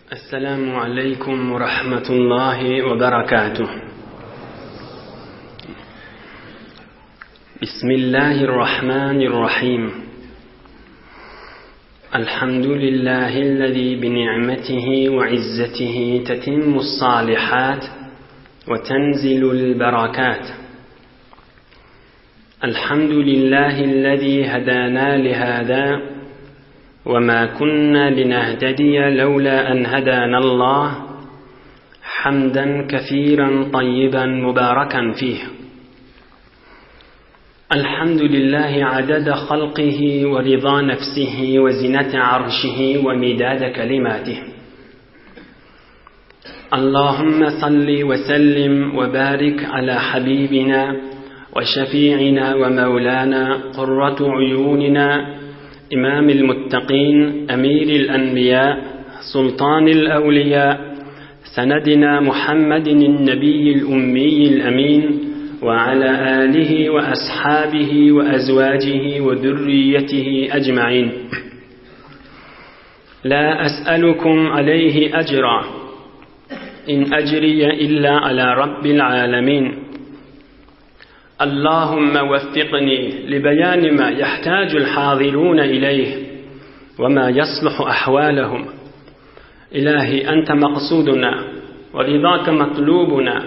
Esselamu aleýkum we rahmetullahi we berekatuh. Bismillahirrahmanirrahim. Elhamdülillahi'llezî bi ni'metihi we izzetihi tetimmus salihat we tenzilul berakat. Elhamdülillahi'llezî hedâna lihâzâ وما كنا لنهتدي لولا أن هدانا الله حمدا كثيرا طيبا مباركا فيه الحمد لله عدد خلقه ورضا نفسه وزنة عرشه ومداد كلماته اللهم صل وسلم وبارك على حبيبنا وشفيعنا ومولانا قرة عيوننا إمام المتقين أمير الأنبياء سلطان الأولياء سندنا محمد النبي الأمي الأمين وعلى آله وأصحابه وأزواجه وذريته أجمعين لا أسألكم عليه أجرا إن أجري إلا على رب العالمين اللهم وفقني لبيان ما يحتاج الحاضرون إليه وما يصلح أحوالهم إلهي أنت مقصودنا ورضاك مطلوبنا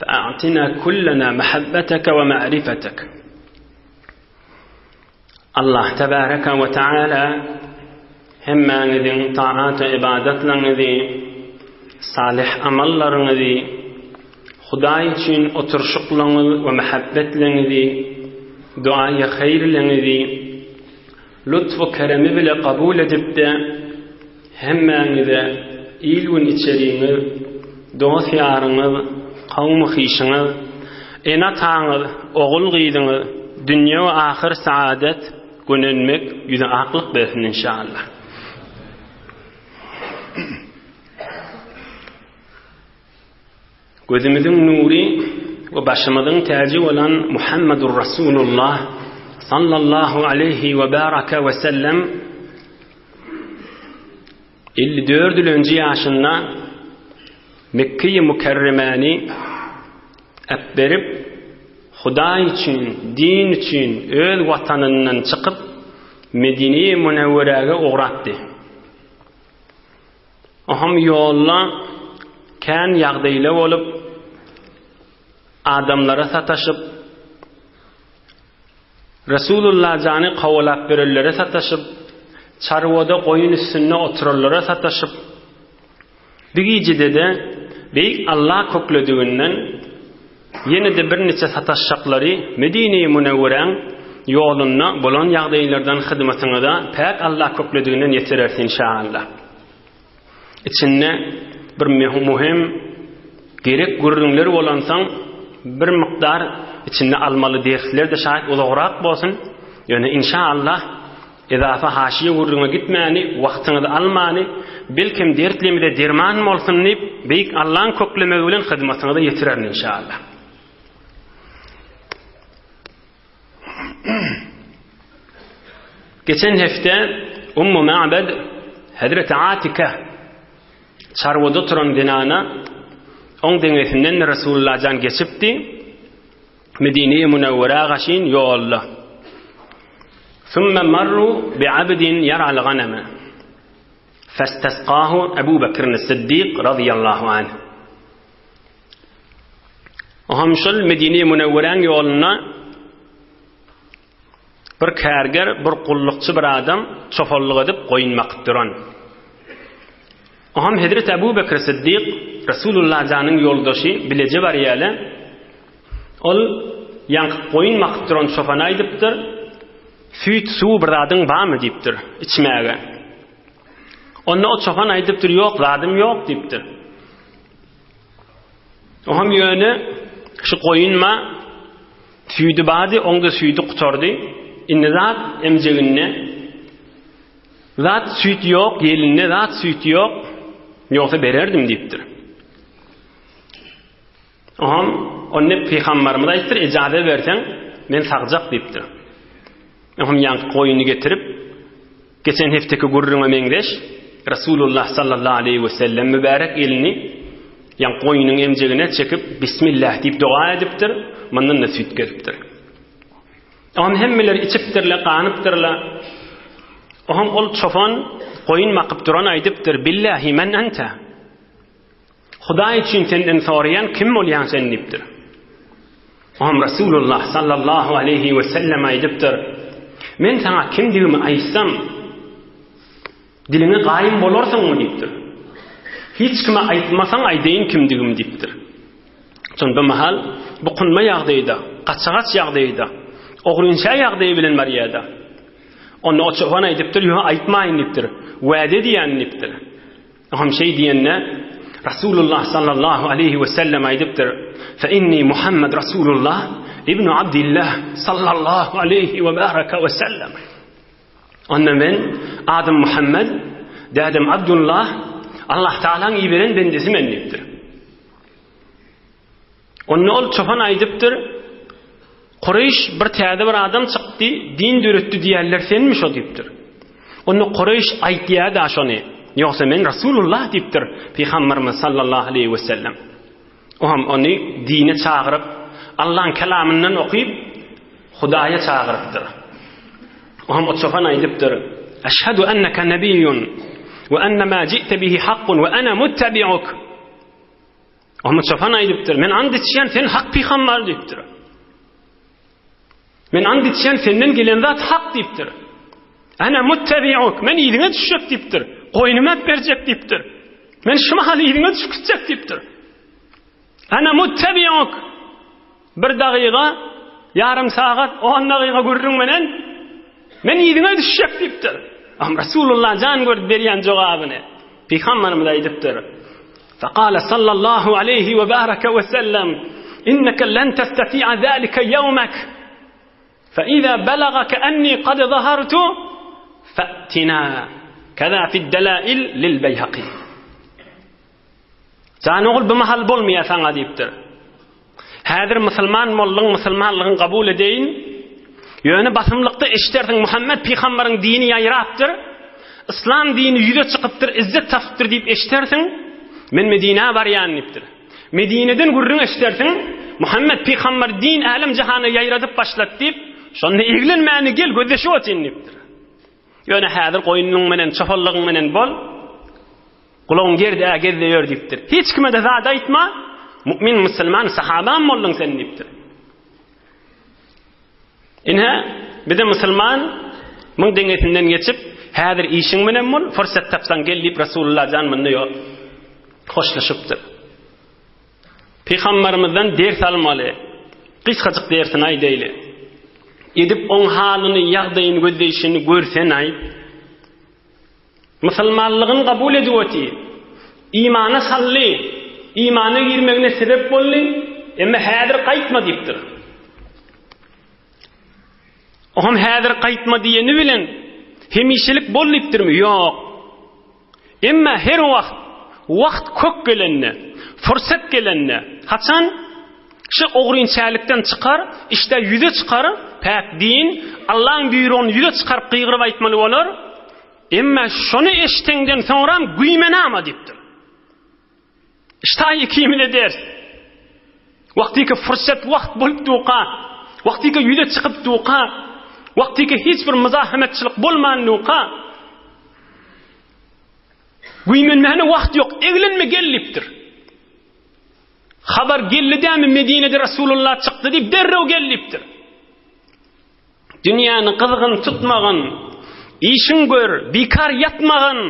فأعطنا كلنا محبتك ومعرفتك Allah tebaraka we taala hemmäňiziň taat-u ybadatlaryňyzy, salyh amallaryňyzy, Hudaý üçin oturyşyklaryňyz we mähebbetleňizi, duaýy haýyrlaryňyzy lutf-u keremi bile kabul edip-de, hemmäňize il-gün içeriňiz, dost-ýaryňyz, kowum-hyşyňyz, ene-ataňyz, ogul-gyzyňyz dünýe we ahyr saadet, gönenmek, ýüze aklyk bersin inşallah. Gözümiziň nury we başymyzyň täji bolan Muhammedur Rasulullah sallallahu aleýhi we baraka we sellem 54-nji ýaşynda Mekge-i Mükerremäni äpberip, Hudaý üçin, din üçin öz watanyndan çykyp, Medine-i Münewweräge ugrapdy. Oham ýolda kän ýagdaýla bolup, adamlara sataşyp, Resulullah jany kowalap ýörenlere sataşyp, çarwada goýun üstünde oturanlara sataşyp, bir gijede-de Beýik Allah köklediginden ýene-de birniçe sataşjaklary Medine-i Münewweräň ýolunda bolan ýagdaýlardan hyzmatyňyza päk Allah köklediginden ýetireris inşaallah. Içinde bir möhüm gerek gürrüňler bolansoň bir mukdar içinde almaly dersler-de şaýat uzagrak bolsun. Ýöne inşaallah Ezafa haşiýe gürrüňe gitmäni, wagtyňyzy almany, belkem dertlimize derman bolsun diýip, Beýik Allaň köklemegi bilen hyzmatyňyza ýetirerin inşallah. Geçen hepde Ummu Ma'bed Hazreti Atika çarwada oturan zenana oň deňesinden Resulullah jan geçipdi. Medine-i Münewwerä gaşyn ýolda. Sümme marru bi abdin ýaral ganeme. Festesqahu Ebu Bekrin Siddik radiyallahu anh. Oham şol Medine-i Münewweräň ýolunda Bir kärger, bir gullukçy bir adam çopanlyk edip goýun bakyp duran. Oham Hezreti Ebu Bekr Siddik Resulullah janyň ýoldaşy bileje barýarlar. Ol ýaňky goýun bakyp duran çopana aýdypdyr, Süýt, suw bir zadyň barmy diýipdir, içmäge. Onda o çopan aýdypdyr, ýok, zadym ýok diýipdir. Oham ýöne şu goýunma Süýdi bardy, oň-da süýdi gutardy. Indi zat emjeginde. Zat süýt ýok, elinde zat süýt ýok. Ýogsa bererdim diýipdir. Oňam onda pygambarymyz aýtdyr, ejaza berseň, men sagjak diýipdir. Oňam ýaňky goýuny getirip, geçen hefteki gürrüňe meňzeş. Resulullah sallallahu aleýhi we sellem mübärek elini ýa goýnuň emjegine çekip Bismillah diýip doga edipdir, mundan-da süýt gelipdir. Oňam hemmeler içipdirler, ganypdyrlar. Oňam ol çopan goýun bakyp duran aýdypdyr, Billahi men ente. Hudaý üçin senden soraýan kim bolýaň sen diýipdir. Oňam Resulullah sallallahu aleýhi we sellem aýdypdyr, Men saňa kimdigimi aýtsam, diliňe gaýym bolarsyňmy diýipdir. Hiç kime aýtmasaň aýdaýyn kimdigimi diýipdir. Şonda bu mahal bukunma ýagdaýda, gaçagaç ýagdaýda, ogrynça ýagdaýy bilen barýarda. Onda o çopan aýdypdyr, ýok aýtmaýyn diýipdir. Wade diýen diýipdir. Oňam şeý diýende Rasulullah sallallahu aleýhi we sellem aýdypdyr: "Fe inni Muhammed Rasulullah ibn Abdullah sallallahu aleýhi we baraka we sellem." Onda men adym Muhammed, dädem Abdullah, Allah Taalanyň iberen bendesi men diýipdir. Onda ol çopan aýdypdyr, Kureýş bir täze bir adam çykdy, din döretdi diýerler, senmi şo diýipdir. Onda Kureýş aýtýar-da şony, ýogsa men Rasulullah diýipdir Pygamberimiz sallallahu aleýhi we sellem. O hem ony dine çagyryp, Allaň kelamyndan okyp, Hudaýa çagyrypdyr. O hem o çopan aýdypdyr, Eşhedü enneke nebiyyun we enne ma ji'te bihi hakkun we ene muttabi'uk. Oňa çopan aýdypdyr, Men and içýän, sen hak pygambar diýipdir. Men and içýän, senden gelen zat hak diýipdir. Ana muttabi'uk, men yzyňa düşjek diýipdir. Goýnumy alyp berjek diýipdir. Men şu mahal yzyňa düşüp gitjek diýipdir. Ana muttabi'uk. Bir dagyga, ýarym sagat, on dagyga gürrüň menen men yzyňa düşjek diýipdir. Am Rasulullah jan görüp berýän jogabyny Pygamberimiz aýdypdyr. Fekale sallallahu aleýhi we baraka we sellem inneke len testati'a zalika ýewmek. Fe iza belagaka enni kad zahartu fe'tina. Keza fid delail lil Beyhaqi. Jan ogul bu mahal bolmaýar saňa diýipdir. Häzir musulman bolduň, musulmanlygyňy kabul edeýin. Ýöne basymlykda eşidersiň Muhammet pygamberiň dini ýaýrapdyr. Yslam dini ýüze çykypdyr, izzet tapypdyr diýip eşidersiň. Men Medinä barýan diýipdir. Medineden gürrüň eşidersiň. Muhammet pygamber din älem jahana ýaýradyp başlady diýip, şonda eglenmäni gel gözleşip otyryn diýipdir. Ýöne häzir goýnuň menen, çopanlygyň menen bol. Gulagyň gerde-ä gezde ýör diýipdir. Hiç kime-de zat aýtma, mu'min musulman sahabam bolduň sen diýipdir. Ine, bize musulman muň deňesinden geçip, häzir işiň bilen bol, fursat tapsaň gel diýip Rasulullah jan munda ýok. Hoşlaşypdyr. Pygambermizden ders almaly. Gysgajyk dersini aýdaýly. Edip oň halyny, ýagdaýyny gözleýşini görsen aýt. Musulmanlygyny kabul edip oty. Imana saldy. Imana girmegine sebep boldy. Emma häzir gaýtma diýipdir. Oňam häzir gaýtma diýeni bilen hemişelik bol diýipdirmi? Ýok. Emma her wagt wagt kök gelende, fursat gelende, haçan şu ogrynçälikden çykar, işde ýüze çykar, päk din, Allaň buýrugyny ýüze çykaryp gygyryp aýtmaly bolar. Emma şony eşiteňden soňram güýmenama diýipdir. Ştaý ikimize ders. Wagtyky fursat wagt bolup duka, wagtyky ýüze çykyp duka, wagtyky hiç bir muzahemetçilik bolman duka. Güýmenmäne wagt ýok, eglenme gel diýipdir. Habar geldi dämi Medinede Rasulullah çykdy diýip derrew gel diýipdir. Dünýäni gyzgyn tutmagyn, işiň gör, bikar ýatmagyn,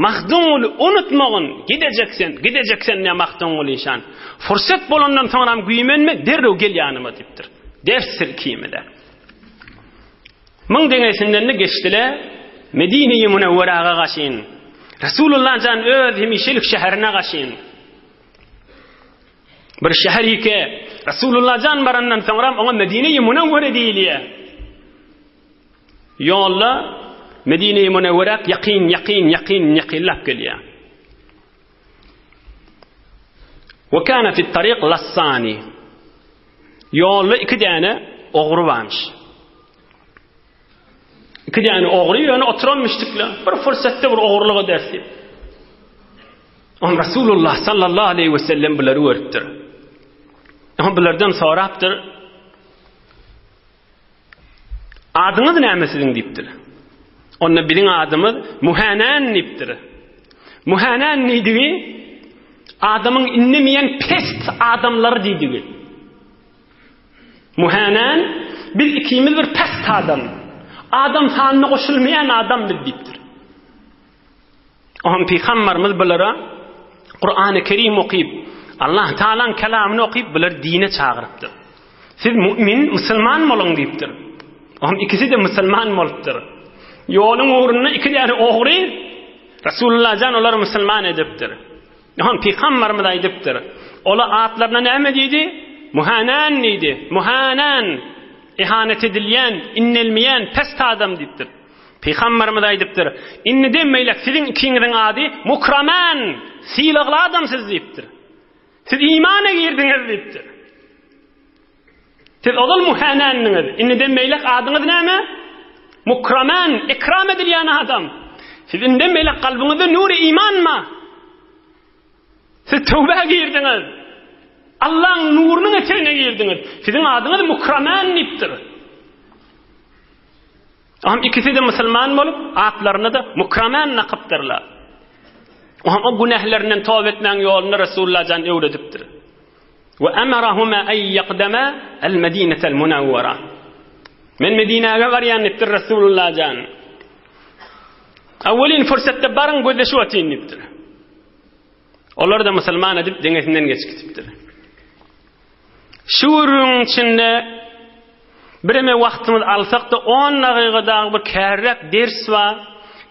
Magtymguly unutmagyn, gidejek sen, gidejek sen ne Magtymguly işan. Fursat bolandan soňram güýmenme, derrew gel ýanyma diýipdir. Dersdir ikimize. Muň deňesinden-de geçdile, Medine-i Münewweraga gaşyn. Resulullah jan öz hemişelik şäherine gaşyn. Bir şäher ýeke Resulullah jan barandan soňram oňa Medine-i Münewwere diýilýär. Ýolda Medine-i Münewwere ýakyn, ýakyn, ýakyn, ýakynlap gelýär. Wa kana fi tariq lassani. Ýolda iki däne ogry barmyş. Iki däne ogry ýöne oturan müşdikler bir fursatda bir ogurlyk ederis diýip. On Rasulullah sallallahu aleyhi ve sellem bulary görüpdir. On bulardan sorapdyr. Adyňyz näme siziň diýipdir. Onda biziň adymyz Muhanan diýipdir. Muhanan diýdigi adamyň indemeýän pest adamlar diýdigi. Muhanan biz ikimiz bir pest adam. Adam sanyna goşulmaýan adam biz diýipdir. Oňa pygambarymyz bulara Kurany Kerim okyp, Allah Taalaň kelamyny okyp bulary dine çagyrypdyr. Siz mu'min, musulman boluň diýipdir. Oňa ikisi-de musulman bolupdyr. Ýoluň ugrunda iki däne ogry Resulullah jan olary musulman edipdir. Oňa pygambarymyz aýdypdyr. Ola atlaryna näme diýdi? Muhanan diýdi. Muhanan. Ihanet edilýän, innelmeýän pes adam diýipdir. Pygamberimiz aýdypdyr, Indiden beýläk siziň ikiňiziň ady Mukraman, sylagly adam siz diýipdir. Siz imana girdiňiz diýipdir. Siz ozal Muhanandyňyz, indiden beýläk adyňyz näme? Mukraman, ikram edilýän adam. Siz indiden beýläk kalbyňyzda nury iman bar. Siz töwbä girdiňiz. Allaň nurunyň etegine girdiňiz. Siziň adyňyz Mukraman diýipdir. Oňam ikisi-de musulman bolup, atlaryna-da Mukraman dakypdyrlar. Oňam o günählerinden toba etmäň ýoluny Resulullah jan öwredipdir. We emerahuma en ýakdama el-Medinetel Munawwara. Men Medinäge barýan diýipdir Resulullah jan. Awwelin fursatda baryň gözleşip otyn diýipdir. Olar-da musulman edip deňesinden geçip gitipdir. Şu gürrüňiň içinde bireme wagtymyz alsak-da on dagyga dagy bir kärräk ders bar,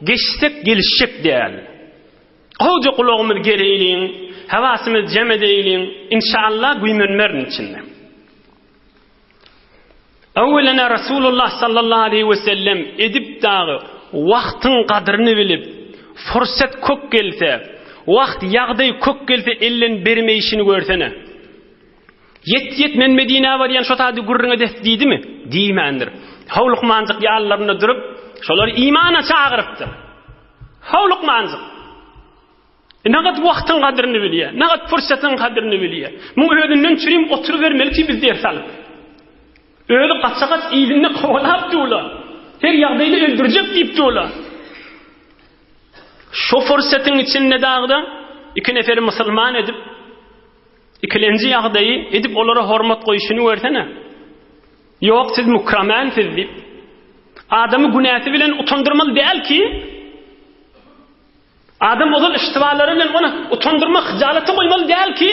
geçsek gelişjek däl. Gowja gulagymyzy gereýliň, hawasymyzy jem edeýliň, inşallah güýmenmerin içinde. Öwelene Resulullah sallallahu aleýhi we sellem edip dagy wagtyň gadryny bilip, fursat kök gelse, wagt ýagdaý kök gelse elden bermeýşini görsene. Ýet ýet men Medinä barýan şo sady gürrüň edes diýdimi? Diýmändir. Howlukmanjyk ýanlarynda durup, şolary imana çagyrypdyr. Howlukmanjyk. Nagat wagtyň gadryny bilýär, nagat pursatyň gadryny bilýär. Muň özünden çürim oturybermeli ki biz ders alyp. Özi gaça-gaç yzynda kowalap dur-la. Her ýagdaýda öldürjek diýip dur-la. Şo pursatyň içinde dagda iki neferi musulman edip, ikilenji ýagdaýy edip olara hormat goýşuny görsene. Ýok, siz mukramen siz diýip. Adamy günäsi bilen utandyrmaly däl ki, Adam ozal iştibalary bilen ony utandyrmak, hyjalata goýmaly däl ki,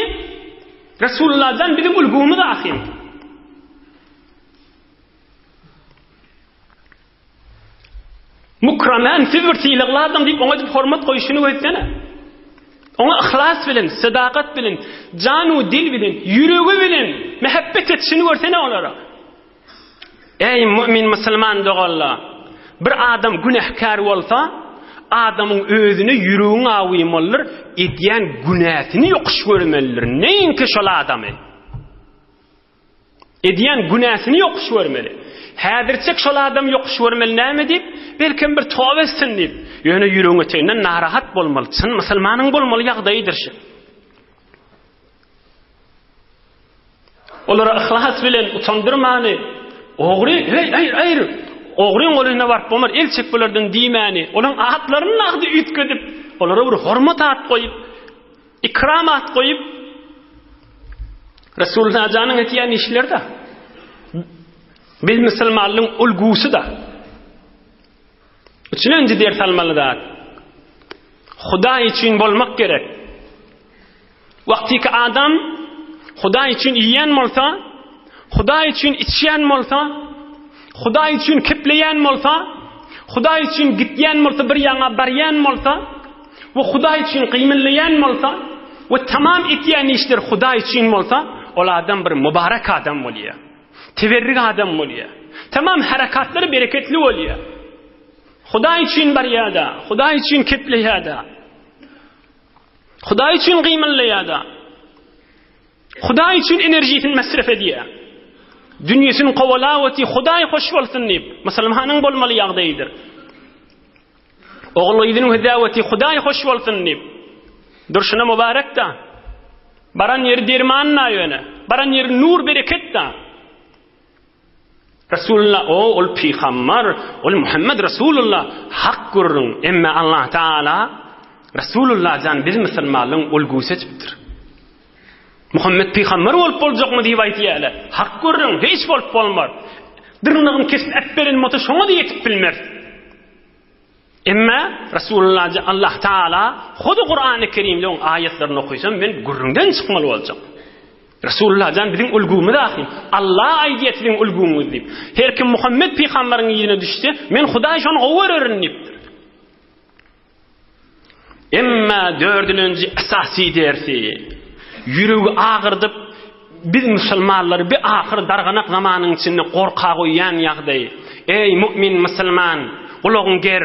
Resulullahdan biziň ulgumyz ahym. Mukramen siz bir sylagly adam diýip oňa edip hormat goýşuny gözlene. Oňa yhlas bilen, sadakat bilen, janu dil bilen, ýüregi bilen mähebbet etişini görsene olara. Eý, mu'min musulman doganlar! Bir adam günähkär bolsa, adamyň özüne ýüregiň awýmalydyr, edýän günäsini ýokuş görmelidir, neýinki şol adamy. Edýän günäsini ýokuş görmeli. Häzirçek şol adamy ýokuş görmeli näme diýip, belkem bir toba etsin diýip, ýöne ýüregiň eteginden narahat bolmaly, çyn musulmanyň bolmaly ýagdaýydyr şu. Olara yhlas bilen utandyrmany, ogry, heý, aýr, aýr, ogryň golyna baryp bolmaz, el çek bulardan diýmäni, olaryň atlaryny nagdy üýtgedip, olara bir hormat at goýup, ikram at goýup, Resulullah janyň etýän işleri-de, biz musulmanlygyň ulgusy-da. Üçünji ders almaly zat. Hudaý üçin bolmak gerek. Wagtyky adam Hudaý üçin iýýän bolsa, Hudaý üçin içýän bolsa, Hudaý üçin kepleýän bolsa, Hudaý üçin gitýän bolsa, bir ýaňa barýan bolsa we Hudaý üçin gymyllaýan bolsa we tamam etýän işler Hudaý üçin bolsa, ol adam bir mübarek adam bolýar. Teberrik adam bolýar. Tamam harakatlary bereketli bolýar. Hudaý üçin barýar-da, Hudaý üçin kepleýär-de. Hudaý üçin gymyldaýar-da. Hudaý üçin enerjisini mesref edýär. Dünýesini kowalap otyr, Hudaý hoş bolsun diýip. Musulmanyň bolmaly ýagdaýydyr. Ogul-gyzyny hödäp otyr, Hudaý hoş bolsun diýip. Durşuna mübärek-da. Baran ýeri derman-da ýöne. Baran ýeri nur-bereket-da. Resulullah, o, ol pygambar, ol Muhammed Resulullah, hak gürrüň. Emme Allah Taala Resulullah jan biz musulmanlaryň ulgusy etipdir. Muhammed pygamber bolup boljakmy diýip aýdýarlar. Hak gürrüň, hiç bolup bolmaz. Dyrnagyny kesip äpberen bolsa şoňa-da ýetip bilmez. Emma Resulullah Allah Taala hudy Kurany Kerimde oň aýatlaryny okysam men gürrüňden çykmaly boljak. Resulullah jan biziň ulgumyz ahym. Allah aýdýar siziň ulguňyz diýip. Her kim Muhammed pygamberiň yzyna düşse, men Hudaý şony gowy görerin diýipdir. Emma dördülenji esasy dersi ýüregi agyrdyp biz musulmanlary bir ahyr darganak zamanyň içinde gorka goýýan ýagdaý. Eý mu'min musulman, gulagyň ger,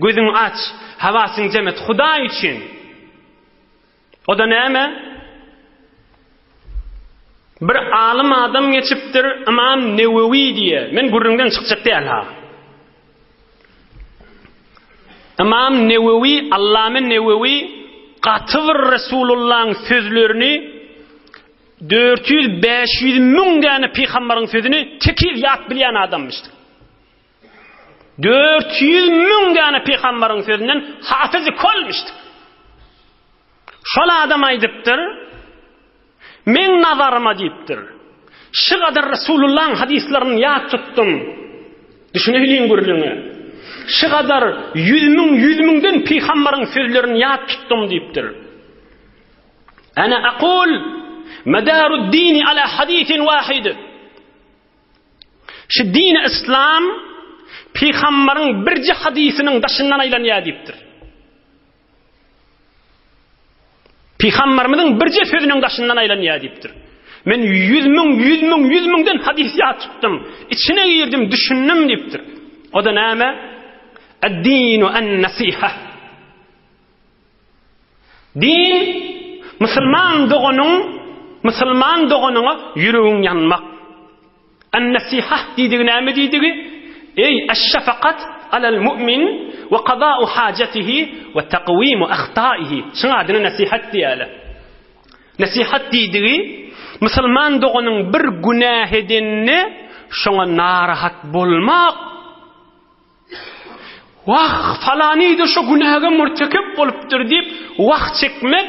gözüň aç, hawasyň jem et Hudaý üçin. O-da näme? Bir alym adam geçipdir, Ymam Newewi diýe. Men gürrüňden çykjak däl-ha. Ymam Newewi, Allame Newewi gaty bir Resulullahyň sözlerini 400-500 müň däne pygambaryň sözüni tekiz ýat bilýän adammyşdyr. 400 müň däne pygambaryň sözünden hafyzy kolmyşdyr. Şol adam aýdypdyr, Meň nazaryma diýipdir. Şu gadar Resulullahyň hadyslaryny ýat tutdum. Düşüneýliň gürrüňe. Şu gadar ýüz müň, ýüz müňden pygambaryň sözlerini ýat tutdum diýipdir. Ana aqul medarud dini ala hadisin wahid. Şu dini islam pygambaryň birje hadysynyň daşyndan aýlanýar diýipdir. Pygamberimiziň birje sözüniň daşyndan aýlanýar diýipdir. Men ýüz müň, ýüz müň, ýüz müňden hadys ýat tutdum. Içine girdim, düşündim diýipdir. O-da näme? Ad-dinu an-nasiha. Din musulman doganyň, musulman doganyňa ýüregiň ýanmak. An-nasihah diýdigi näme diýdigi? Eý, aş-şefakat alal mu'min we kaza'u hajatihi we takwimu ahtaihi. Şuň adyna nasihat diýýärler. Nasihat diýdigi musulman doganyň bir günäh edenine şoňa narahat bolmak. Wah, falany-da şo günäge mürtekep bolupdyr diýip, wah çekmek,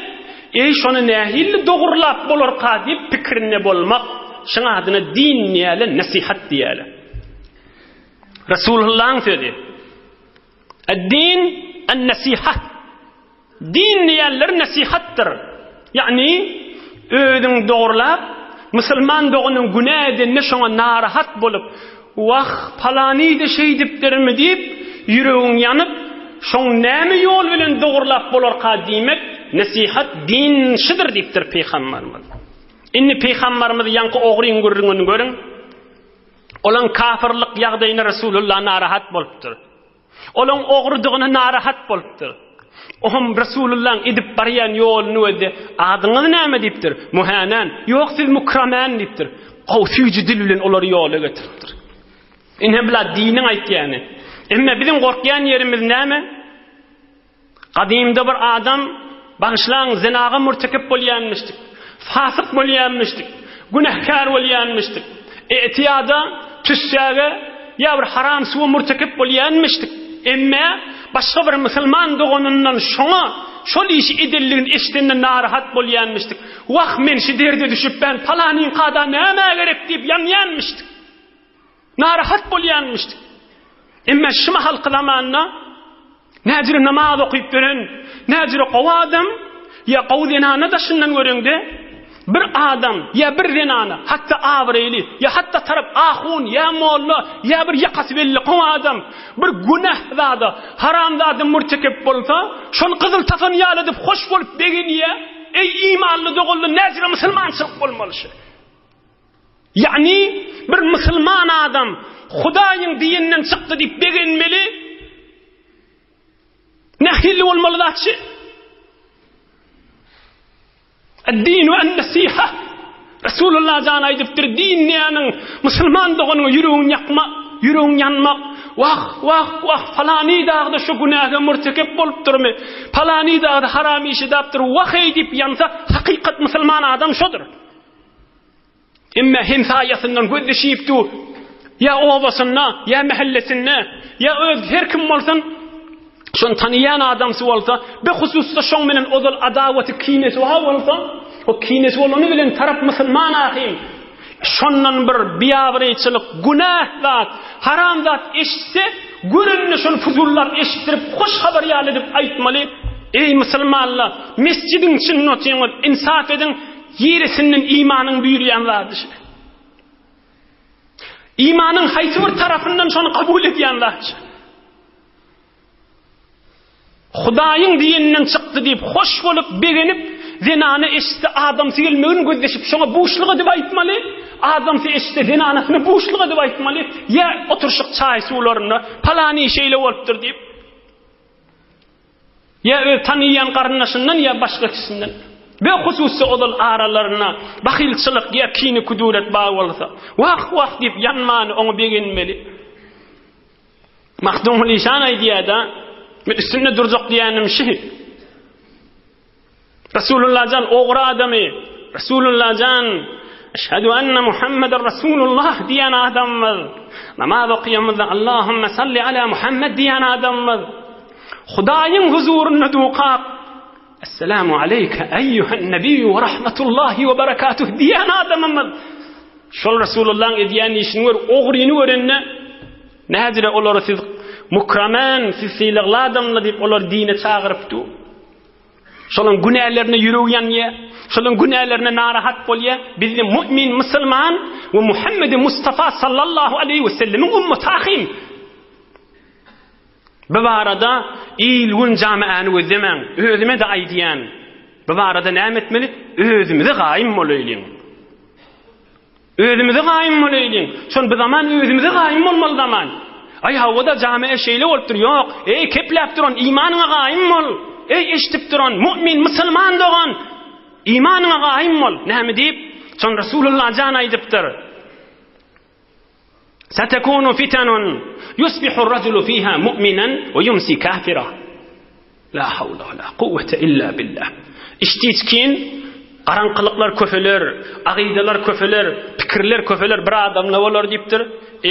eý, şony nähili dogurlap bolarka diýip pikirinde bolmak, şuň adyna din diýýärler, nesihat diýýärler. Resulullahyň sözi. Ad-din an-nasihat. Din diýenleri nesihatdyr. Ýagny, özüň dogrulap, musulman doganyň günä edende şoňa narahat bolup, Wah, palany-da şeýdipdirmi diýip, ýüregiň ýanyp, şoň näme ýol bilen dogrulap bolarka diýmek, nesihat din şudur diýipdir pygambarymyz. Indi pygambarymyz ýaňky ogryň gürrüňini görüň. Olaň kafirlik ýagdaýyna Resulullah narahat bolupdyr. Olaň ogrudygyna narahat bolupdyr. Ohm Resulullaň edip barýan ýoluny gözde, Adyňyz näme diýipdir. Muhänen. Ýok, siz Mukramen diýipdir. Gowy süýji dil bilen olary ýola getiripdir. Ine bula diniň aýtýany. Emme biziň gorkýan ýerimiz näme? Gadymda bir adam, bagyşlaň, zenaga mürtekep bolýanmyşdyk, fasyk bolýanmyşdyk, günäkär bolýanmyşdyk, etiýada, tüssäge ýa bir haram suwa mürtekep bolýanmyşdyk. Emme başga bir musulman doganyndan şoňa şol işi edenligini eşidende narahat bolýanmyşdyk. Wah, men şi derde düşüpmen, palanyňkada nämä gerek diýip ýanýanmyşdyk. Narahat bolýanmyşdyk. Emma şu mahalky zamanda näjüre namaz okyp ýören, näjüre gowy adam ýa gowy zenana daşyndan göreňde bir adam ýa bir zenana hatda abraýly ýa hatda tarap ahun ýa molla ýa bir ýakasy belli gowy adam bir günäh zada, haram zada mürtekep bolsa, şony gyzyl tapan ýaly edip hoş bolup begenýär. Eý imanly doganlar näjüre musulmançylyk bolmaly şu. Ýagny bir musulman adam Hudaýyň dininden çykdy diýip begenmeli. Nähili bolmaly zatçy? Ad-dinu an-nasiha. Resulullah jan aýdypdyr, dinleýäniň musulman doganyňa ýüregiň ýakma, ýüregiň ýanmak, wah, wah, wah, palany dagda şu günähe murtekep bolupdyrmy, palany dagda haram iş edapdyr, wah-eý diýip ýansa, hakykat musulman adam şodur. Emme hemsaýasyndan gözleşip dur, ýa obasynda, ýa mähellesinde, ýa öz her kim bolsun, Şony tanaýan adamsy bolsa, bir hususda şoň bilen ozal adawaty, kinesi bar bolsa, o kinesi bolany bilen tarap musulman ahym. Şondan bir biabraýçylyk, günäh zat, haram zat eşitse, görenine şony fuzullap eşitdirip, hoş habar ýaly edip aýtmaly, Eý musulmanlar, mesjidiň içinde otyňyz, insaf ediň, ýerisinden imanyň buýurýan zady şu. Imanyň haýsy bir tarapyndan şony kabul edýän zat şu. Hudaýyň diýeninden çykdy diýip, hoş bolup, begenip, zenana eşitse adamsy gelmegini gözleşip, şoňa buşluk edip aýtmaly, adamsy eşitse zenanasyna buşluk edip aýtmaly, ýa oturyşyk çaý-suwlarynda, palany şeýle bolupdyr diýip, ýa öz tanyýan garyndaşyndan ýa başga kişisinden. Be hususy ozal aralarynda bahylçylyk ýa kine-küdüret bar bolsa, wah-wah diýip ýanmany oňa begenmeli. Magtymguly işan aýdýar-da, men üstünde durjak diýýänim şi. Resulullah jan ogry adamy, Resulullah jan Eşhedü enne Muhammeden Resulullah diýen adamymyz. Namaz okaýamyzda Allahümme salli ala Muhammed diýen adamymyz. Hudaýyň huzurynda dukap Esselamu aleyke eýýühen nebiýýü we rahmetullahi we berekatuh diýen adamymyz. Şol Resulullahyň edýän işini görüp, ogryny görende, Nädire olary siz mukramen, siz sylagly adamlar diýip olary dine çagyryp dur. Şolaryň günälerine ýüregi ýanýar, şolaryň günälerine narahat bolýar. Biz de mu'min, musulman we Muhammedi Mustafa sallallahu aleyhi we sellemiň ummaty ahym. Bu barada il-gün jamaäni gözlemäň, özüme-de aýdýan. Bu barada näme etmeli? Özümize gaýym bolaýlyň. Özümize gaýym bolaýlyň. Şol bu zaman özümize gaýym bolmaly zaman. Aý hawa-da jame şeýle bolupdyr. Ýok. Eý kepläp duran imanyňa gaýym bol. Eý eşidip duran mu'min musulman dogan imanyňa gaýym bol. Näme diýip? Şon Resulullah jan aýdypdyr. Setekunu fitenun yusbihu rajulu fiha mu'minan we yumsi kafira. La hawla we la kuwwete illa billah. Içdiçkin garaňkylyklar köpeler, agydalar köpeler, pikirler köpeler bir adamda bolar diýipdir.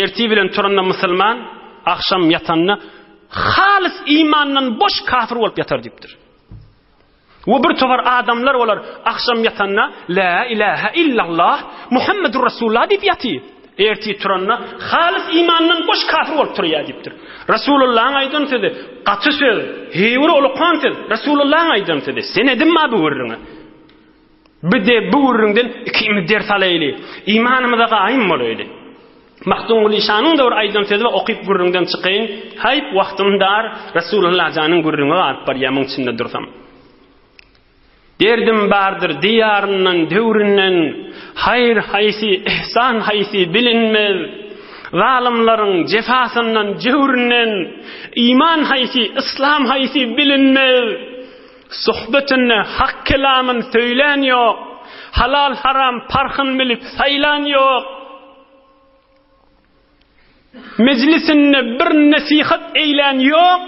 Ertir bilen turanda musulman, agşam ýatanda halys imandan boş kafir bolup ýatar diýipdir. We bir topar adamlar bolar, agşam ýatanda La ilahe illallah Muhammedur Rasulullah diýip ýatyr. Ertir turanda halys imandan boş kafir bolup turýar diýipdir. Rasulullahyň aýdan sözi gaty söz, heýwir ulukan söz. Rasulullahyň aýdan sözi. Senedim bar bu gürrüňe. Bir de bu gürrüňden ikimiz ders alaýly. Imanymyza gaýym bolaýly. Magtymguly şanyň-da bir aýdan sözi bar, okyp gürrüňden çykaýyn. Haýp, wagtym dar, Resulullah janyň gürrüňi galyp barýar muň içinde dursam. Derdim bardyr diýaryndan, döwründen, haýyr haýsy, ihsan haýsy bilinmez. Zalymlaryň jefasyndan, jöwründen, iman haýsy, yslam haýsy bilinmez. Suhbetinde hak kelamyn söýlän ýok, halal-haram parhyn bilip saýlan ýok. Mejlisinde bir nesihat eýlän ýok,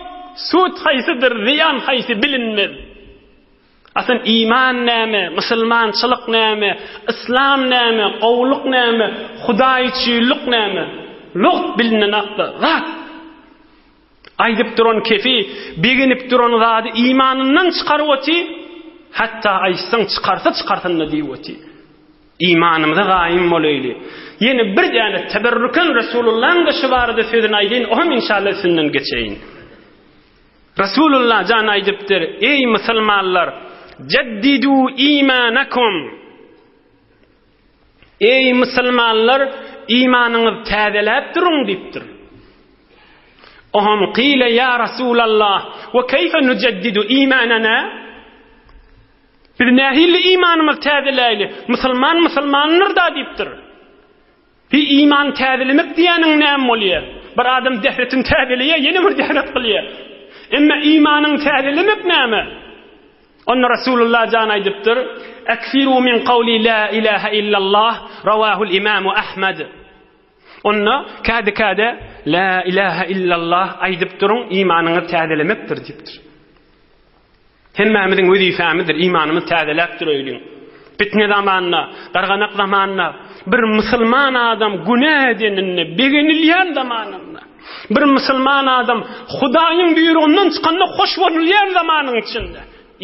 sud haýsydyr, zyýan haýsy bilinmez. Aslyn iman näme, musulmançylyk näme, yslam näme, gowulyk näme, hudaýçylyk näme, lugt bilinenakda zat. Aýdyp duran kefi, begenip duran zady imanyndan çykaryp oty, hatda aýtsaň çykarsa çykarsyn-da diýip oty. Imanymyza gaýym bolaýly. Ýene bir däne teberrüken Resulullahyň-da şu barada sözüni aýdaýyn, oňam inşallah üstünden geçeýin. Resulullah jan aýdypdyr, Eý musulmanlar, jeddidu imanakum. Eý musulmanlar, imanyňyzy täzeläp duruň diýipdir. Oham qile ya Rasulallah, we keýfe nujeddidu imanana? Biz nähili imanymyzy täzeläýli? Musulman musulmandyr-da diýipdir. Bi iman täzelemek diýýäniň näme bolýar? Bir adam dehretini täzeleýär, ýene bir dehret kylýar. Emma imanyňy täzelemek näme? Onda Resulullah jan aýdypdyr, Eksiru min kawli la ilaha illallah, rawahul imamu Ahmad. Onda käde-käde la ilaha illallah aýdyp duruň, imanyňyzy täzelemekdir diýipdir. Hemmämiziň wezipemizdir, imanymyzy täzeläp duraýlyň. Pitne zamanynda, darganak zamanynda bir musulman adam günä edeninde begenilýän zamanynda, bir musulman adam Hudaýyň buýrugyndan çykanda hoş bolunýan zamanyň içinde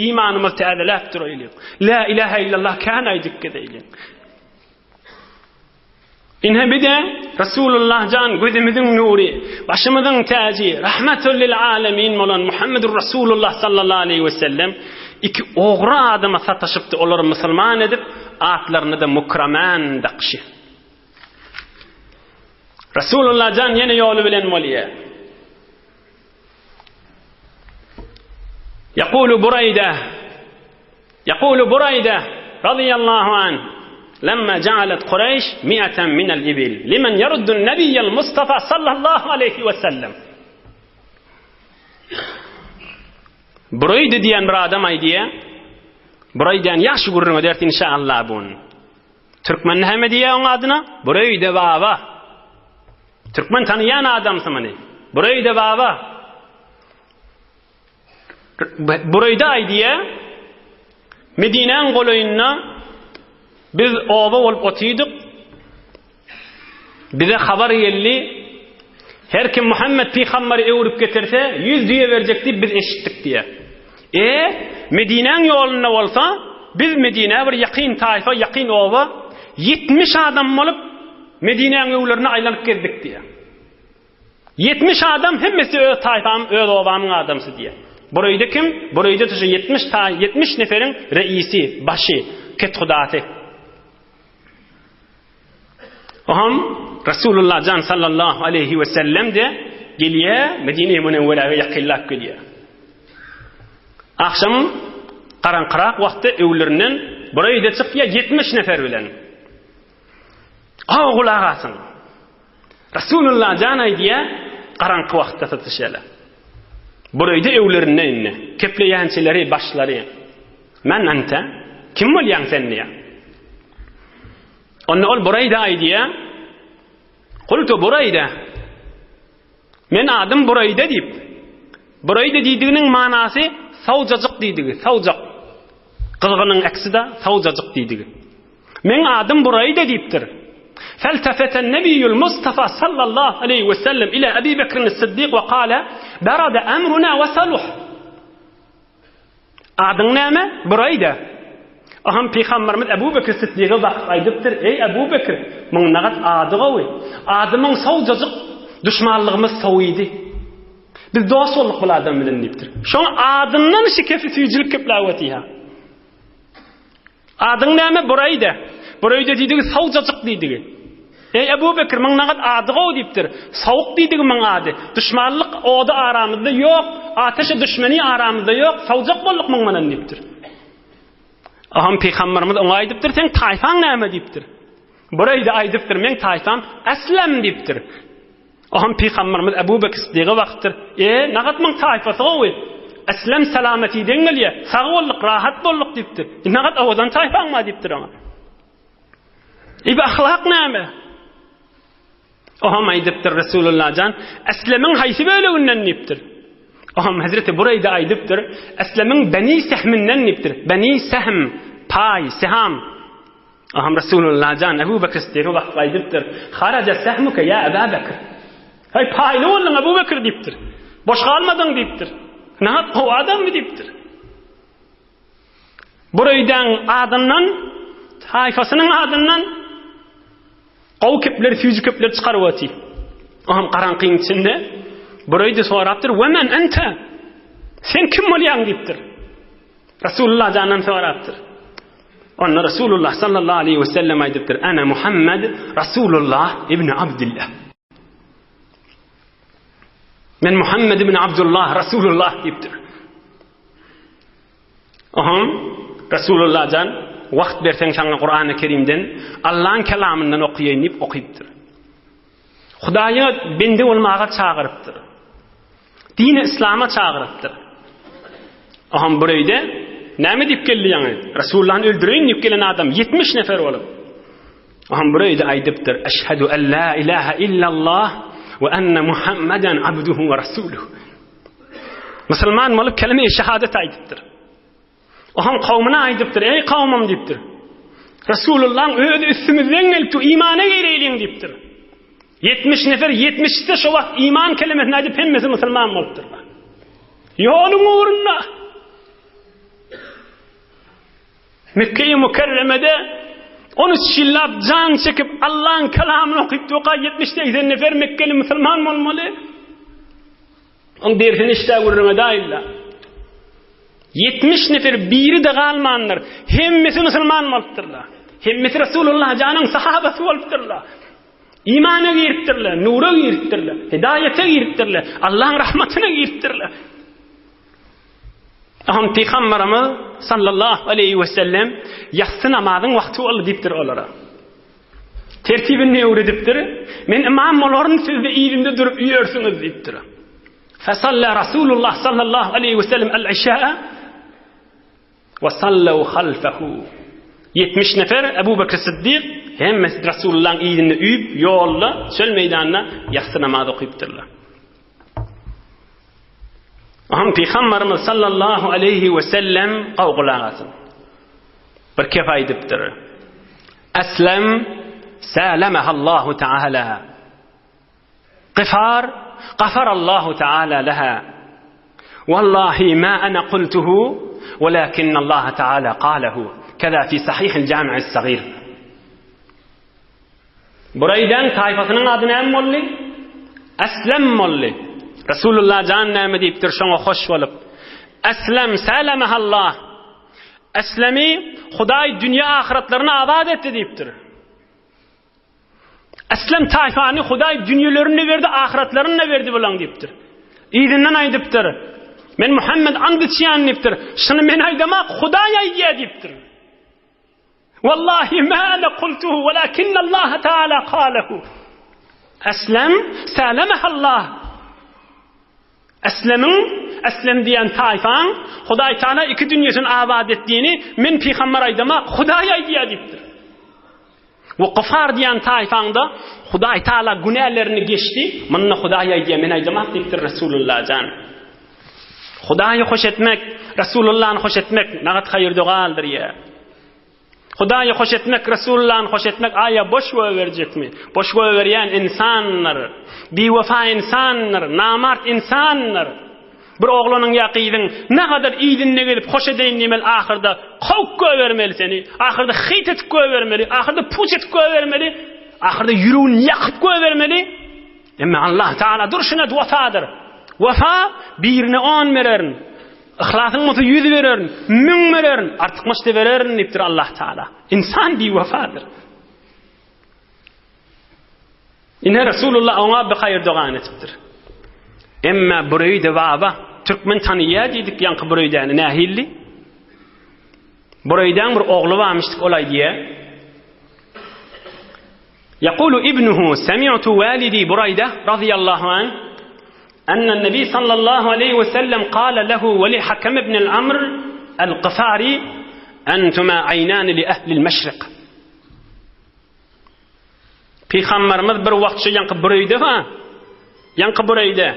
imanymyzy täzeläp duraýlyň. La ilaha illallah kän aýdyp gezeýliň. Ine bir-de Resulullah jan gözümiziň nury, başymyzyň täji, rahmetul lil alemin bolan Muhammedur Resulullah sallallahu aleyhi ve sellem iki ogry adama sataşypdy, olary musulman edip, atlaryny da Mukraman dakşy. Resulullah jan ýene ýoly bilen bolýar. Yaqulu Burayda Yaqulu Burayda radiyallahu an Lemma ja'alet Kureyş mi'aten minel ibil limen yeruddun nebiyyel Mustafa sallallahu aleyhi ve sellem Burayda diýen bir adam aýdýar. Buraýdany ýagşy gürrüň ederis inşallah bun. Türkmen näme diýýär oň adyna? Buraýda baba. Türkmen tanaýan adamsy muny. Bureýde baba. Bureýde aýdýar, Medinäň golaýynda biz oba bolup otydyk. Bize habar geldi. Her kim Muhammed pygamberi öwrüp getirse, 100 düýe berjek diýip biz eşitdik diýýär. E, Medinäň ýolunda bolsa, biz Medinä bir ýakyn taýfa, ýakyn oba 70 adam bolup Medinäň öwlerine aýlanyp gezdik diýýär. 70 adam hemmesi öz taýfam, öz obamyň adamsy diýýär. Bureýde kim? Bureýde şu 70 taý, 70 neferiň reisi, başy, kethudasy. Oham Resulullah jan sallallahu aleyhi ve sellem de gelýär, Medine-i Münewweräge ýakynlap gelýär. Agşam garaňkyrak wagtda öwlerinden Bureýde çykýar 70 nefer bilen. Aw gulak asyň. Resulullah jan aýdýar, garaňky wagtda satyşýarlar. Bureýde öwlerinde indi kepleýänçileri, başlary. Men ente? Kim bolýaň sen diýýär. Onda ol Bureýde aýdýar. Kultu Bureýde. Men adym Bureýde diýip. Bureýde diýdiginiň manasy sawjajyk diýdigi, sawjak. Gyzgynyň äksi-de sawjajyk diýdigi. Meň adym Bureýde diýipdir. Feltefeten Nebiýül Mustafa sallallahu aleýhi we sellem ila Ebi Bekrin Siddik we kale berada emruna we saluh. Adyň näme? Bureýde. Aham pygamberimiz Ebu Bekir Siddige bakyp aýdypdyr, Eý Ebu Bekir, muň nagat ady gowy. Adymyň sowjajyk, duşmanlygymyz sowydy. Biz dost bolduk bul adam bilen diýipdir. Şoň adyndan şikefi süýjülik kepläp otyha. Adyň näme? Bureýde. Bureýde diýdigi sowjajyk diýdigi. Eý Ebu Bekir, muň nagat ady gowy diýipdir. Sowuk diýdigi muň ady. Duşmanlyk ody aramyzda ýok, ateşi düşmeni aramyzda ýok, sowjak bolduk muň bilen diýipdir. Aham pygamberimiz oňa aýdypdyr, seň taýfaň näme diýipdir. Bureýde aýdypdyr, meň taýfam Eslem diýipdir. Oňam pygamberimiz Ebu Bekr Siddiga bakypdyr. E, nagat muň taýpasy gowy. Eslem salameti deň gelýär. Sag bolduk, rahat bolduk diýipdir. E, nagat owadan taýpaň bar diýipdir oňa. E, bu ahlak näme? Oňam aýdypdyr Resulullah jan, Eslemiň haýsy böleginden diýipdir. Oňam Hazreti Bureýde aýdypdyr, Eslemiň Beni Sehminden diýipdir. Beni Sehm, paý, seham. Aham Resulullah jan Ebu Bekr Siddiga bakyp aýdypdyr, Haraja sehmuke ýa Eba Bekr. Heý, paýly bolduň Ebu Bekr diýipdir. Boş galmadyň diýipdir. Nähak gowy adammy diýipdir. Bureýdäň adyndan, taýfasynyň adyndan gowy kepleri, süýji kepleri çykaryp otyr. Aham garaňkyň içinde Bureýde sorapdyr, "We men ente?" Sen kim bolýaň diýipdir. Resulullah jandan sorapdyr. Onda Resulullah sallallahu aleyhi ve sellem aýdypdyr, Ana Muhammed Resulullah ibn Abdullah. Men Muhammed ibn Abdullah Resulullah diýipdir. Oham Resulullah jan wagt berseň saňa Kur'an-ı Kerimden Allah'ın kelamyndan okaýyn diýip okypdyr. Hudaýa bende bolmaga çagyrypdyr. Dini islama çagyrypdyr. Aham bir öýde. Näme diýip geldi ýaňy? Resulullany öldüreýin diýip gelen adam 70 nefer bolup. Oňam Bureýde aýdypdyr, Eşhedü en la ilaha illallah we enne Muhammeden abduhu we rasuluhu. Musulman bolup kelime-i şehadet aýdypdyr. Oňam kowmuna aýdypdyr, Eý kowmum diýipdir. Resulullahyň özi üstümizden gelipdi, imana gireýliň diýipdir. 70 nefer 70-de şo wagt iman kelimesini aýdyp hemmesi musulman bolupdyrlar. Ýoluň ugrunda Mekge-i Mükerremede 13 ýyllap jan çekip Allaň kelamyny okyp doka 70-80 nefer Mekgeli musulman bolmaly. Oň dersini işdä gürrüňe daýylla. 70 nefer biri-de galmandyr. Hemmesi musulman bolupdyrlar. Hemmesi Resulullah janyň sahabasy bolupdyrlar. Imana giripdirler, nura giripdirler, hidaýete giripdirler, Allaň rahmatyna giripdirler. Aham Pygamberimiz sallallahu aleýhi we sellem ýassy namazyň wagty boldy diýipdir olara. Tertibini öwredipdir. Men imam bolaryn, siz-de yzymda durup üýersiňiz diýipdir. Fesalla Rasulullah sallallahu aleýhi we sellem al-işaa we sallu halfahu. 70 nefer Ebu Bekr Siddik hemmesi Rasulullah'ın yzynda üýüp ýolda, çöl meýdanda ýassy namaz okypdyrlar. Aham Pygamberimiz sallallahu aleýhi we sellem gowy gulak asyň. Bir kep aýdypdyr. Eslem salamahallahu taala. Gifar gafarallahu taala laha. Wallahi ma ana qultuhu walakin Allah taala qalahu. Keza fi sahihil jami'is sagir. Buraýdaň taýfasynyň ady näme boldy? Eslem boldy. Resulullah jan näme diýipdir şoňa hoş bolup? Eslem sälemahallah. Eslemi Hudaý dünýä ahyratlaryny abat etdi diýipdir. Eslem taýfany Hudaý dünýelerini berdi, ahyratlaryny berdi bulaň diýipdir. Yzyndan aýdypdyr. Men Muhammed and içýän diýipdir. Şuny men aýdamak Hudaý aýdýar diýipdir. Wallahi ma ana kultuhu walakinna Allah Taala kalahu. Eslem salamahallah. Eslemiň, Eslem diýen taýfaň Hudaý Taala iki dünýesini abat etdiğini men pygamber aýdamak Hudaý aýdýar diýipdir. We Gyfar diýen taýfaňda Hudaý Taala günälerini geçdi. Munda Hudaý aýdýar, men aýdamak diýipdir Resulullah jan. Hudaýy hoş etmek, Resulullahny hoş etmek nagat haýyr dogaldyr ýa. Hudaýy hoş etmek, Resulullahny hoş etmek aýa boş goýberjekmi? Boş goýberýän insandyr. Biwefa insandyr, namart insandyr. Bir oglanyň ýa gyzyň nagadar yzynda gezip hoş edeýin diýmeli ahyrda kowup goýbermeli seni. Ahyrda hyt etip goýbermeli, ahyrda puç etip goýbermeli, ahyrda ýüregini ýakyp goýbermeli. Emma Allah Taala durşuna wefadyr. Wefa birine on bererin. Yhlasyň bolsa ýüz bererin, müň bererin, artykmaç da bererin diýipdir Allah Taala. Insan biwefadyr. Ine Resulullah oňa bir haýyr dogan etipdir. Emma Bureýde baba türkmen tanyýar diýdik ýaňky Bureýdäni nähilli? Bureýdäň bir ogly barmyşdyk ol aýdýar. Yaqulu ibnuhu sami'tu walidi Burayda radiyallahu an أن النبي صلى الله عليه وسلم قال له ولحكم بن الأمر القفاري أنتما عينان لأهل المشرق Pygamberimiz bir wagt şu ýaňky bir öýde ha. Ýaňky bir öýde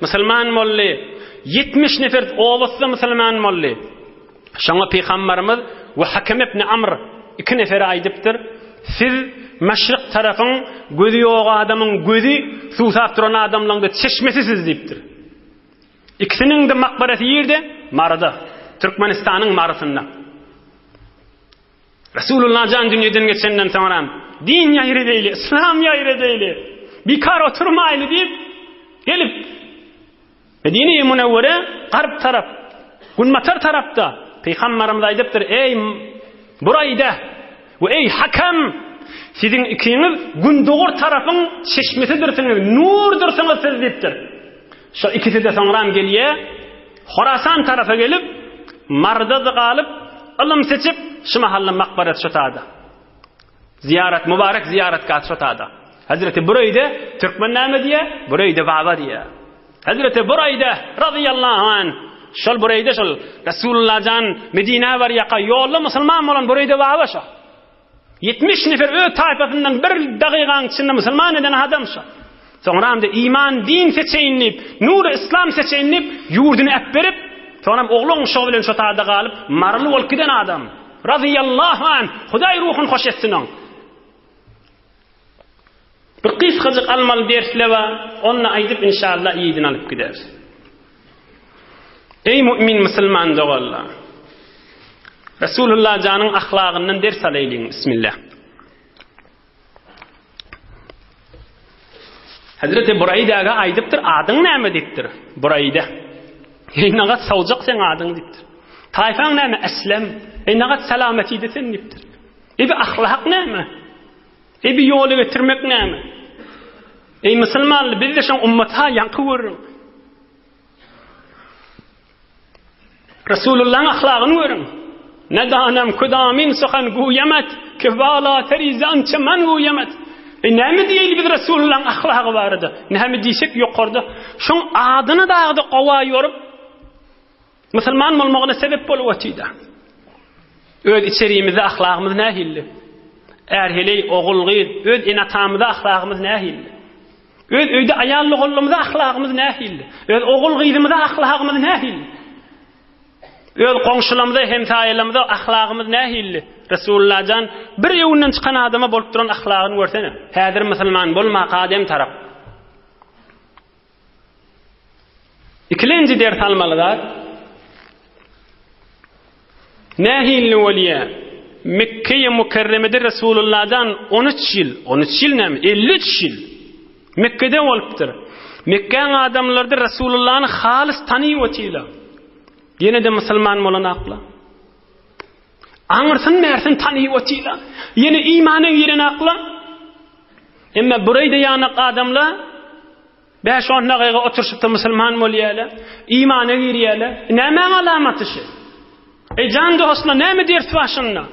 musulman boldy. 70 nefer obasy musulman boldy. Şoňa pygamberimiz we Hakem ibn Amr iki nefere aýdypdyr. Siz Maşryk tarapyň gözi ýok adamyň gözi suwsap duran adamlaryň da çeşmesi siz diýipdir. Ikisiniň de makbarasy ýerde Maryda, Türkmenistanyň Marysynda. Resulullah jan dünýeden geçenden soňra din ýaýradeýli, yslam ýaýradeýli, bikar oturmaýly diýip gelip Medine-i Münewwere garp tarap, günbatar tarapda Pygamberimiz aýdypdyr, Eý Buraýda we eý Hakam, siziň ikiňiz gündogar tarapyň çeşmesidirsiňiz, nurdursyňyz siz diýipdir. Şo ikisi-de soňram gelýär, Horasan tarapa gelip, Maryda-da galyp, ylym seçip, şu mahalla makbarasy şo tada. Zyýarat, mübarek zyýaratgah şo tada. Hezreti Bureýde, türkmen näme diýýär? Bureýde baba diýýär. Hezreti Bureýde, razyýallahu anh. Şol Bureýde şol Resulullah jan Medinä barýaka ýolda musulman bolan Bureýde baba şo. 70 nefer öz taýpasyndan bir dagygaň içinde musulman eden adam şo. Soňra hem-de iman din seçeýin diýip, nury yslam seçeýin diýip, ýurduny äpberip, soňra hem oglan uşagy bilen şo taýda galyp, maryly bolup giden adam. Razyýallahu anh, Hudaý ruhuny hoş etsin oň. Bir gysgajyk almaly dersle bar, ony aýdyp inşallah yzyny alyp gideris. Eý mu'min musulman doganlar! Resulullah janyň ahlagyndan ders alaýlyň, bismillah. Hazreti Buraýdaga aýdypdyr, adyň näme diýipdir. Buraýda. Eý nagat sawjak seň adyň diýipdir. Taýfaň näme? Eslem. Eý nagat salamatide sen diýipdir. Eý bu ahlak näme? Eý bu ýoly getirmek näme? Eý musulmanlar biz-de şoň ummaty ha ýaňky görüň. Resulullahyň ahlagyny görüň. Ne danam kudamin suhan guýamat, ki wala terizi ança man guýamat. E näme diýeli biz Resulullahyň ahlagy barada? Näme diýsek ýokarda. Şoň adyny dagda gowa ýorup musulman bolmagyna sebep bolup otyda. Öz içerimizde ahlagymyz nähilli? Är-heleý, ogul-gyz, öz ene-atamyza ahlagymyz nähilli? Öz öýde aýal-ogullymyza ahlagymyz nähilli? Öz ogul-gyzymyza ahlagymyz nähilli? Öz goňşularymyza, hemsaýalarymyza ahlagymyz nähilli? Resulullah jan bir öwünden çykan adama bolup duran ahlagyny görsene. Häzir musulman bolmaka adem tarap. Ikilenji ders almaly zat. Nähili bolýa? Mekkeýe Mükerremede Resulullahdan 13 ýyl, 13 ýyl näme? 53 ýyl Mekgede bolupdyr. Mekgäň adamlary Resulullahny halys tanyp otyrlar. Ýene-de musulman bolan akla. Aňyrsyn bärsin tanyp otyrlar. Ýene imana giren akla. Emma Bureýde ýanak adamlar Bäş-on dagyga oturyşypda musulman bolýarlar, imana girýärler. Nämäň alamaty şu? Eý jan dostlar, näme ders bar şunda?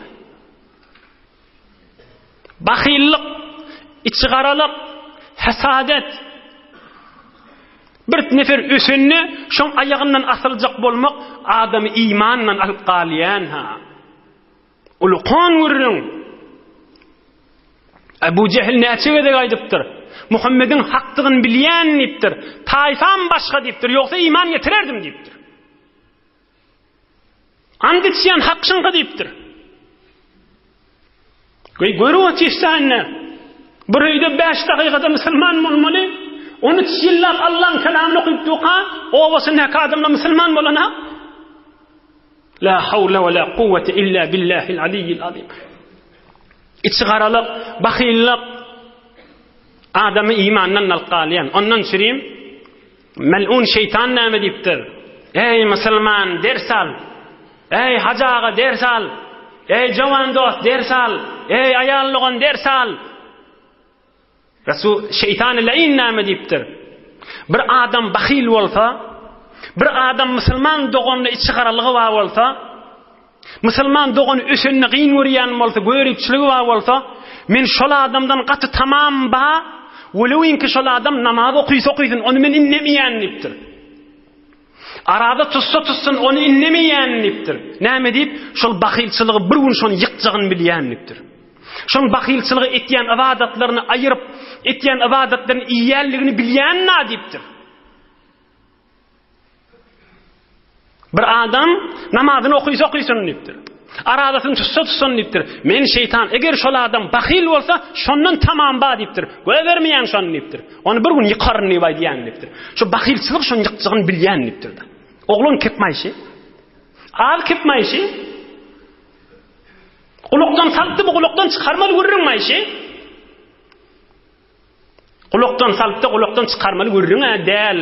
Bahyllyk, içigaralyk, hasadet. Bir nefer ösende, şoň aýagyndan asyljak bolmak adamy imandan alyp galýan ha. Ulukan gürrüň. Ebu Jehil näçe gezek aýdypdyr. Muhammediň hakdygyny bilýän diýipdir. Taýfam başga diýipdir. Ýogsa iman getirerdim diýipdir. And içýän hak şyňky diýipdir. Göý görüp otyrsa indi. Bir öýde 5 dakykada musulman bolmaly. 13 ýyllap Allaň kelamyny okyp durka, obasyndaky adamlar musulman bolana. La hawla we la kuwwete illa billahil aliyyil azim. Içigaralyk, bahyllyk adamy imandan alyp galýan. Ondan çürim melun şeýtan näme diýipdir? Eý musulman, ders al. Eý hajy aga ders al. Eý jowan dost ders al. Eý aýal dogan ders al. Resul şeýtany läin näme diýipdir? Bir adam bahyl bolsa, bir adam musulman doganyna içigaralygy bar bolsa, musulman dogany ösenini gyn görýän bolsa, göripçiligi bar bolsa, men şol adamdan gaty tamam ba, welewinki şol adam namaz okysa okysyn, ony men innemeýän diýipdir. Araza tutsa tutsun, ony innemeýän diýipdir. Näme diýip? Şol bahylçylygy bir gün şony ýykjagyny bilýän diýipdir. Şoň bahylçylygy etýän ybadatlaryny aýyryp, etýän ybadatlaryny iýýänligini bilýän na diýipdir. Bir adam namazyny okysa okysyn diýipdir. Arazasyny tutsa tutsun diýipdir. Men şeýtan, eger şol adam bahyl bolsa, şondan tamam ba diýipdir. Goýbermeýän şony diýipdir. Ony bir gün ýykaryn diýip aýdýan diýipdir. Şu bahylçylyk şony ýykjagyny bilýän diýipdir. Oglan kepmaýşy. Az kepmaýşy. Gulakdan salypdy bu gulakdan çykarmaly gürrüň maýşy. Gulakdan salypdy gulakdan çykarmaly gürrüň-ä däl.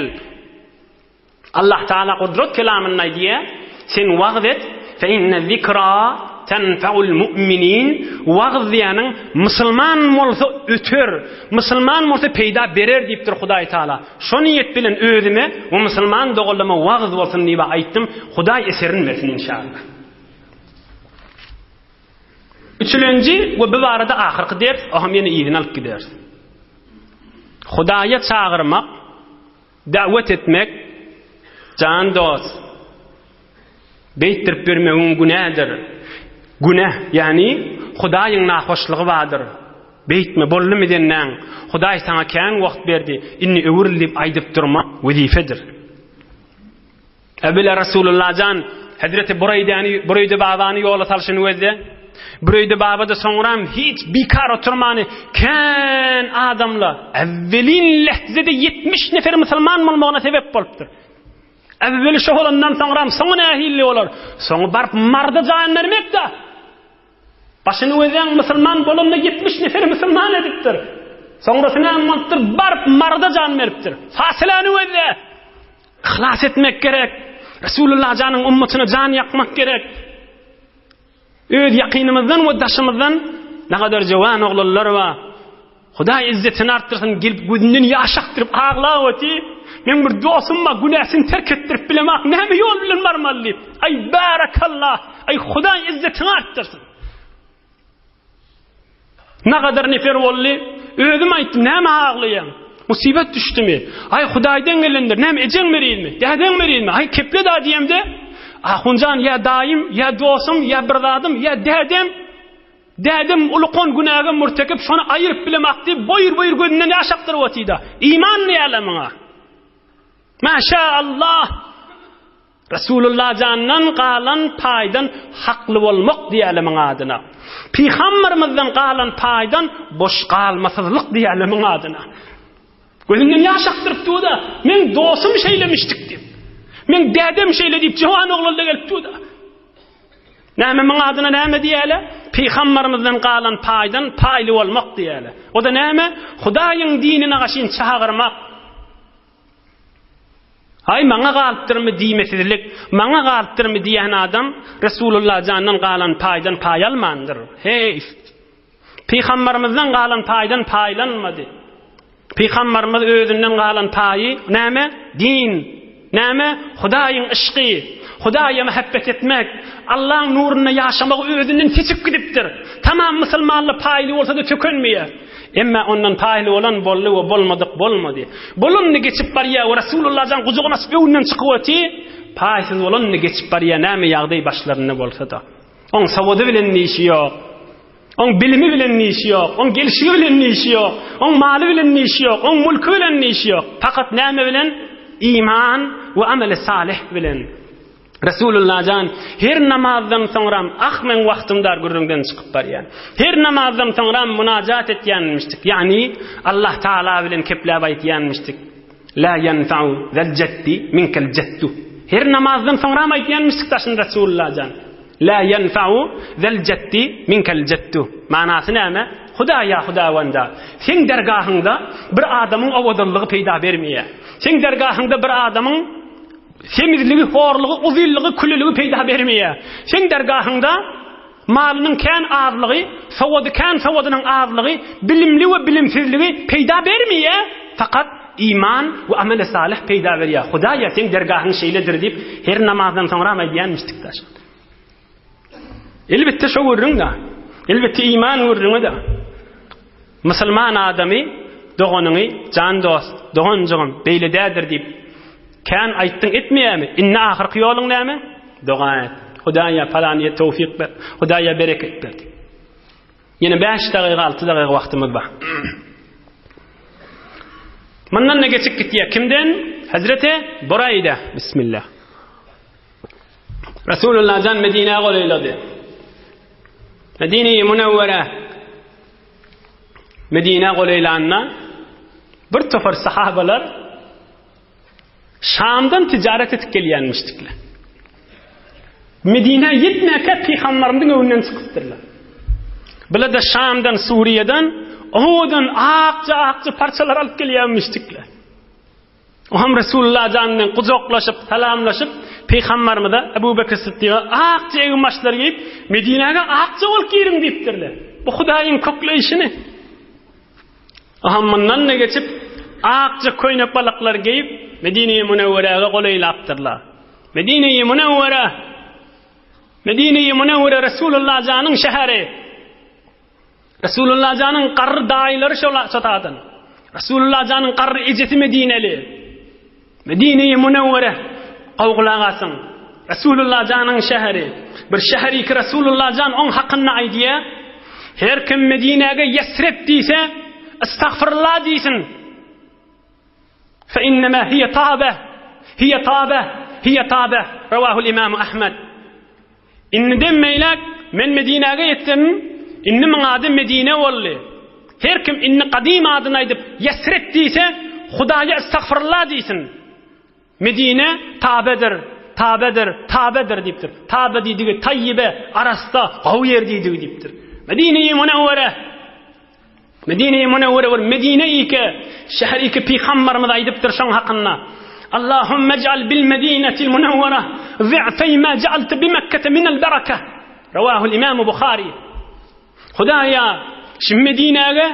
Allah Taala gudrat kelamynda aýdýar, Sen wagyz et, fe inne zikra tenfeul mu'minin, wagyz diýýäniň musulman bolsa öter, musulman bolsa peýda berer diýipdir Hudaý Taala. Şo niýet bilen özüme we musulman doganlaryma wagyz bolsun diýip aýtdym. Hudaý eserini bersin inşallah. Üçülenji we bu barada ahyrky ders, oňam ýene yzyny alyp gideris. Hudaýa çagyrmak Dawet etmek, jan dost. Beýtdirip bermegiň günädir. Günä, ýagny Hudaýyň nahoşlygy bardyr. Beýtme, boldumy dennäň, Hudaý saňa kän wagt berdi, indi öwrül diýip aýdyp durmak wezipedir. Äwwela Resulullah jan Hezreti Bureýdäni, Bureýde babany ýola salşyny gözle. Bureýde baba-da soňram hiç bikar oturmany kän adamla, äwwelin lehzede 70 nefer musulman bolmagyna sebep bolupdyr. Äwweli şo bolandan soňram soňy nähili bolar? Soňy baryp Marda jan bermek-dä. Başyny gözläň musulman bolanda 70 neferi musulman edipdir. Soňrasy näme bolupdyr? Baryp Marda jan beripdir. Fasyläni gözle. Yhlas etmek gerek. Resulullah janyň ummatyna jan ýakmak gerek. Öz ýakynymyzdan we daşymyzdan nagadar jowan oglanlar bar. Hudaý izzetini artdyrsyn, gelip gözünden ýaş akdyryp aglap oty. Meň bir dostum bar, günäsini terk etdirip bilemok, näme ýol bilen barmaly diýip. Aý barakallah, aý Hudaý izzetini artdyrsyn. Nagadar nefer boldy. Özüm aýtdym, näme aglaýaň? Musibet düşdümi? Aý Hudaýdan gelendir. Näme ejeň merilmi? Dädeň merilmi? Aý keple da diýemde, Ahunjan ýa daýym, ýa dostum, ýa bir zadym, ýa dädem Dädem ulkan günäge murtekip, şony aýyryp bilemak diýip, boýur-boýur gözünden ýaş akdyryp otyda. Iman diýýärler muňa. Maşa Allah! Resulullah jandan galan paýdan hakly bolmak diýýärler muň adyna. Pygambermizden galan paýdan boş galmasyzlyk diýýärler muň adyna. Gözünden ýaş akdyryp dur-da, meň dostum şeýlemişdik diýip. Meň dädem şeýle diýip, jowan oglan-da gelip dur-da. Näme muň adyna näme diýýärler? Pygambermizden galan paýdan paýly bolmak diýýärler. O-da näme? Hudaýyň dinine gaşyn çagyrmak. Aý maňa galypdyrmy diýmesizlik, maňa galypdyrmy diýen adam Resulullah jandan galan paýdan paý almandyr. Heý! Pygambarymyzdan galan paýdan paýlanmady. Pygambarymyz özünden galan paýy näme? Din. Näme? Hudaýyň yşky. Hudaýa mähebbet etmek, Allaň nurunda ýaşamagy özünden seçip gidipdir. Tamam musulmanly paýly bolsa-da tökenmeýär. Emma ondan paýly bolan boldy we bolmadyk bolmady. Bolanyny geçip barýar we Resulullah jan gujagyny açyp öňünden çykyp otyr. Paýsyz bolanyny geçip barýar näme ýagdaý başlarynda bolsa-da. Oň sowady bilen işi ýok. Oň bilimi bilen işi ýok. Oň gelşigi bilen işi ýok. Oň maly bilen işi ýok. Oň mulky bilen işi ýok. Fakat näme bilen? Iman we ameli salih bilen. Resulullah jan her namazdan soňram ah meň wagtym dar gürrüňden çykyp barýan. Her namazdan soňram munajat etýänmişdik. Ýagny Allah Taala bilen kepläp aýtýanmişdik. La ýenfa'u zal jeddi minkel jeddu. Her namazdan soňram aýtýanmişdik daşyny Resulullah jan. La ýenfa'u zal jeddi minkel jeddu. Manasy näme? Hudaýa Hudawanda, seň dergahyňda bir adamyň owadanlygy peýda bermeýär. Seň dergahyňda bir adamyň Semizligi, horlugy, uzynlygy, külüligi peýda bermeýär. Seň dergahyňda malynyň kän azlygy, sowady kän sowadynyň azlygy, bilimli we bilimsizligi peýda bermeýär. Fakat iman we ameli salyh peýda berýär. Hudaýa seň dergahyň şeýledir diýip, her namazdan soňram aýdýanmyşdyk daş. Elbetde şo gürrüň-de. Elbetde iman gürrüňi-de. Musulman adamy doganyňy jan dost, doganjygym beýle däldir diýip kän aýtdyň etmeýärmi? Indi ahyrky ýoluň näme? Doga et. Hudaýa palanyýa towfyk ber. Hudaýa bereket ber diýip. Ýene 5 dagyga, 6 dagyga wagtymyz bar. Mundan da geçip gitýär. Kimden? Hazreti Buraýda. Bismillah. Resulullah jan Medinä golaýlady. Medine-i Münewwere Medinä golaýlanda bir topar sahabalar Şamdan ticaret edip gelýänmişdikler. Medinä ýetmäkä pygamberimiziň öňünden çykypdyrlar. Bular-da Şamdan, Suriýadan owadan akja-akja parçalar alyp gelýänmişdikler. Oňam Resulullah jan bilen gujaklaşyp, salamlaşyp, Pygamberimize, Ebu Bekir Sytdyga akja eginbaşlar geýip, Medinäge akja bolup giriň diýipdirler. Bu Hudaýyň kökleýşini. Oňam mundan-da geçip, akja köýnek balaklar geýip, Medine-i Münewweräge golaýlapdyrlar. Medine-i Münewwere! Medine-i Münewwere Resulullah janyň şäheri. Resulullah janyň garry daýylary şol şotadan. Resulullah janyň garry ejesi Medineli. Medine-i Münewwere gowy gulak asyň. Resulullah janyň şäheri. Bir şäheriki Resulullah jan oň hakynda aýdýar. Her kim Medinäge Ýesrib diýse, Estagfirullah diýsin. Fe innema hiýe tabe, hiýe tabe, hiýe tabe. Rawahul Imam Ahmed. Indiden beýläk men Medinäge ýetsem, indi muň ady Medine boldy. Her kim indi gadym adyny aýdyp, Ýesrib diýse, Hudaýa estagfirullah diýsin. Medine tabedir, tabedir, tabedir diýipdir. Tabe diýdigi taýýibe, arassa, gowy ýer diýdigi diýipdir. Medine-i Munewwere. Medine-i Munewwere bir Medine ike, şäher ike pygambarymyz aýdypdyr şoň hakynda. Allahümme ej'al bil Medinetil Munewwere zi'fey ma ja'alte bi Mekkete minel bereke. Rawahul Imam Buhari. Hudaýa, şu Medinäge,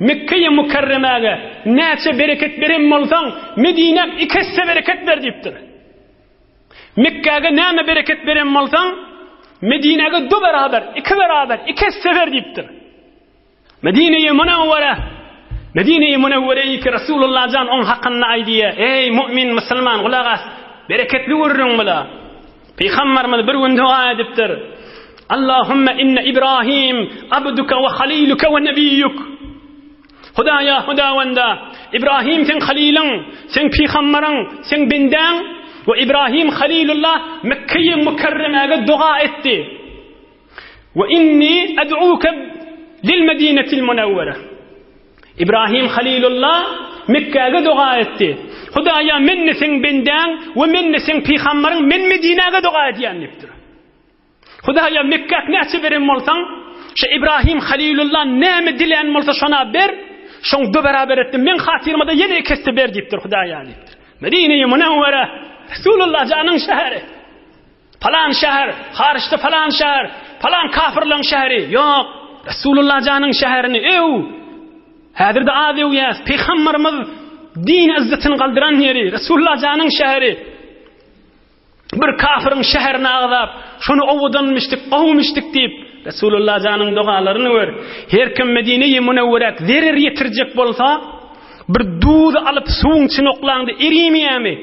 Mekkeýe Mükerremäge näçe bereket beren bolsaň, Medinä iki esse bereket ber diýipdir. Mekgäge näme bereket beren bolsaň, Medinäge du beraber, iki beraber, iki esse ber diýipdir. Medine-i Munewwere, Medine-i Munewwere ki Resulullah jan oň hakynda aýdýar, Eý mu'min musulman gulak as, bereketli gürrüň bula. Pygamberimiz bir gün doga edipdir. Allahümme inne Ibrahim abduka we haliluka we nebiyyuk. Hudaýa Hudawanda, Ibrahim seň halylyň, seň pygambaryň, seň bendäň we Ibrahim halilullah Mekkeýi Mükerremäge doga etdi. We inni ad'uka lil Medinetil Munawwara. Ibrahim Halilullah Mekgäge doga etdi. Hudaýa men-de seň bendäň we men-de seň pygambaryň, men Medinäge doga edýän diýipdir. Hudaýa Mekgäk näçe beren bolsaň, şu Ibrahim Halilullah näme dilän bolsa şona ber, şoň do beraber etdi. Meň hatyrymada ýene iki esse ber diýipdir Hudaýa diýipdir. Medine-i Munawwara Resulullah janyň şäheri. Palan şäher, haryçda palan şäher, palan kafirleň şäheri. Ýok, Resulullah janyň şäherini öw. Häzir-de az öwýäs. Pygamberimiz din yzzatyny galdyran ýeri, Resulullah janyň şäheri. Bir kafiriň şäherini agzap, şony owadanmyşdyk, gowumyşdyk diýip, Resulullah janyň dogalaryny gör. Her kim Medine-i Münewweräk zerer ýetirjek bolsa, bir duzy alyp suwuň içine oklaňda erimeýärmi?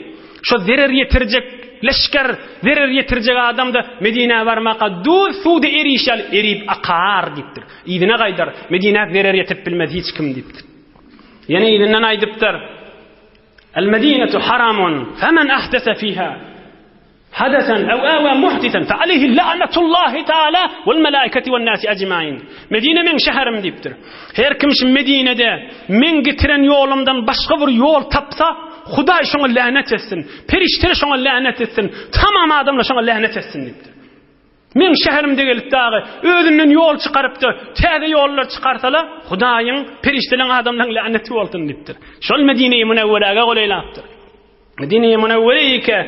Şo zerer ýetirjek leşger, zerer ýetirjek adam-da Medinä barmaka duz suwda eriş ýaly erip akar diýipdir. Yzyna gaýdar, Medinä zerer ýetirip bilmez hiç kim diýipdir. Ýene yzyndan aýdypdyr. El Medinetu haramun, femen ahdese fiha hadesen ew awa muhdisen fe aleyhi la'natullahi taala wal malaikati wen nasi ecmain. Medine meň şäherim diýipdir. Her kim şu Medinede meň getiren ýolumdan başga bir ýol tapsa, Hudaý şoňa länet etsin. Perişdeler şoňa länet etsin. Tamam adamlar şoňa länet etsin diýipdir. Meň şäherimde gelip dagy özünden ýol çykarypdy, täze ýollar çykarsala, Hudaýyň, perişdeleň, adamlaryň läneti bolsun diýipdir. Şol Medine-i Münewweräge golaýlapdyr. Medine-i Münewwere-ike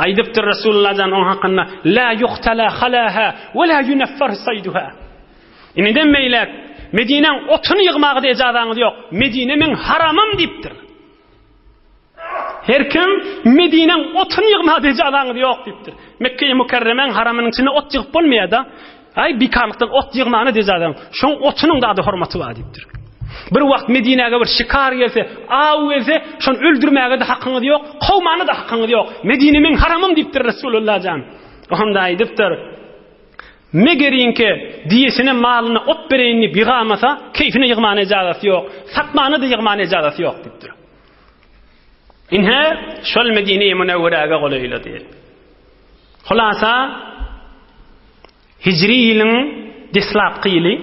aýdypdyr Resulullah jan oň hakynda, La yuhtala halaha we la yunaffar sayduha. Indiden beýläk Medinäň otuny ýygmaga-da ejazaňyz ýok. Medine meň haramym diýipdir. Her kim Medinäň otuny ýygmaga ejazaňyz ýok diýipdir. Mekge-i Mükerremäň haramynyň içinde ot ýygyp bolmaýar-da. Aý, bikarlykdan ot ýygmana ejazaň. Şoň otunyň da hormaty bar diýipdir. Bir wagt Medinäge bir şikar gelse, aw gelse, şony öldürmäge-de hakyňyz ýok, kowmana-da hakyňyz ýok. Medine meň haramym diýipdir Resulullah jan. Onda aýdypdyr. Megeriňki diýesine malyna ot bereýin diýip ýygamasa, keýfine ýygmana ejazasy ýok, satmana-da ýygmana ejazasy ýok diýipdir. Ine, şol Medine-i Münewweräge golaýlady. Hulasa, hijri ýylyň deslapky ýyly,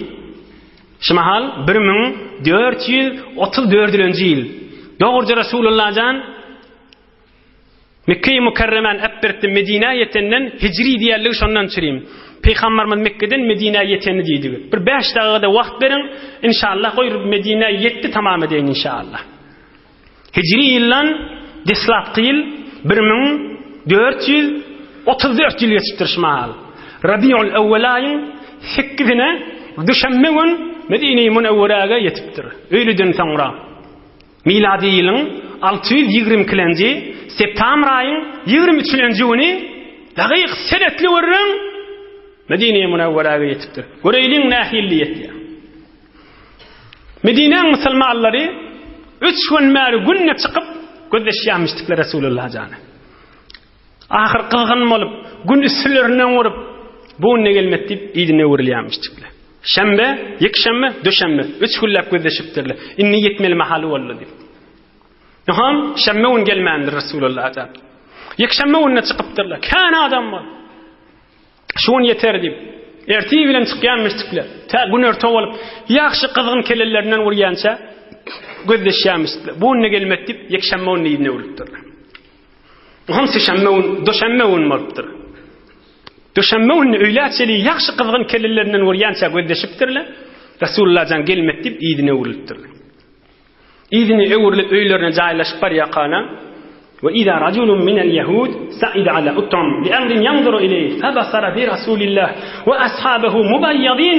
şu mahal 1434-nji ýyl. Dogruja Resulullah jan Mekge-i Mükerremäni äpbertdi, Medinä ýetenden hijri diýenligi şondan çürim. Pygamberimiz Mekgeden Medinä ýeteni diýdigi. Bir bäş dagyga-da wagt beriň, inşallah goý Medinä ýetdi tamam edeýin inşallah. Hijri ýyldan deslapky ýyl 1434 ýyl geçipdir şu mahal. Rabiul Ewwel aýyň sekizine duşenbe gün Medine-i Münewweräge ýetipdir. Öýleden soňra. Milady ýylyň 622-nji septambr aýyň 23-nji güni dagyk senetli gürrüň Medine-i Münewweräge ýetipdir. Göreýliň nähili ýetýär. Medinäň musulmanlary üç gün bäri günde çykyp gözleşýärmişdikler Resulullah jany. Ahyr gyzgyn bolup, gün üstülerinden urup, bu günde gelmedi diýip, yzyna öwrülýärmişdikler. Şenbe, ýekşenbe, döşenbe, üç günläp gözleşipdirler. Indi ýetmeli mahaly boldy diýip. Ýoham şenbe gün gelmändir Resulullah jan. Ýekşenbe gününe çykypdyrlar. Kän adam bol. Şu gün ýeter diýip. Ertir bilen çykýanmyşdyklar. Tä günorta bolup, ýagşy gyzgyn kelelerinden urýança gözleşýärmişdikler. Bu günde gelmedi diýip, ýekşenbe gününe yzyna öwrülipdirler. Oňam sişenbe gün, duşenbe gün bolupdyr. Duşenbe güni öýlä çenli ýagşy gyzgyn kellelerinden görýänçä gözleşipdirler. Resulullah jan gelmedi diýip yzyna öwrülipdirler. Yzyna öwrülip öýlerine jaýlaşyp barýarkana we iza rajulun minel ýehud sa'ida ala utam li amrin ýanzuru ileýhi fabasara bi Rasulillah we ashabahu mubaýýadin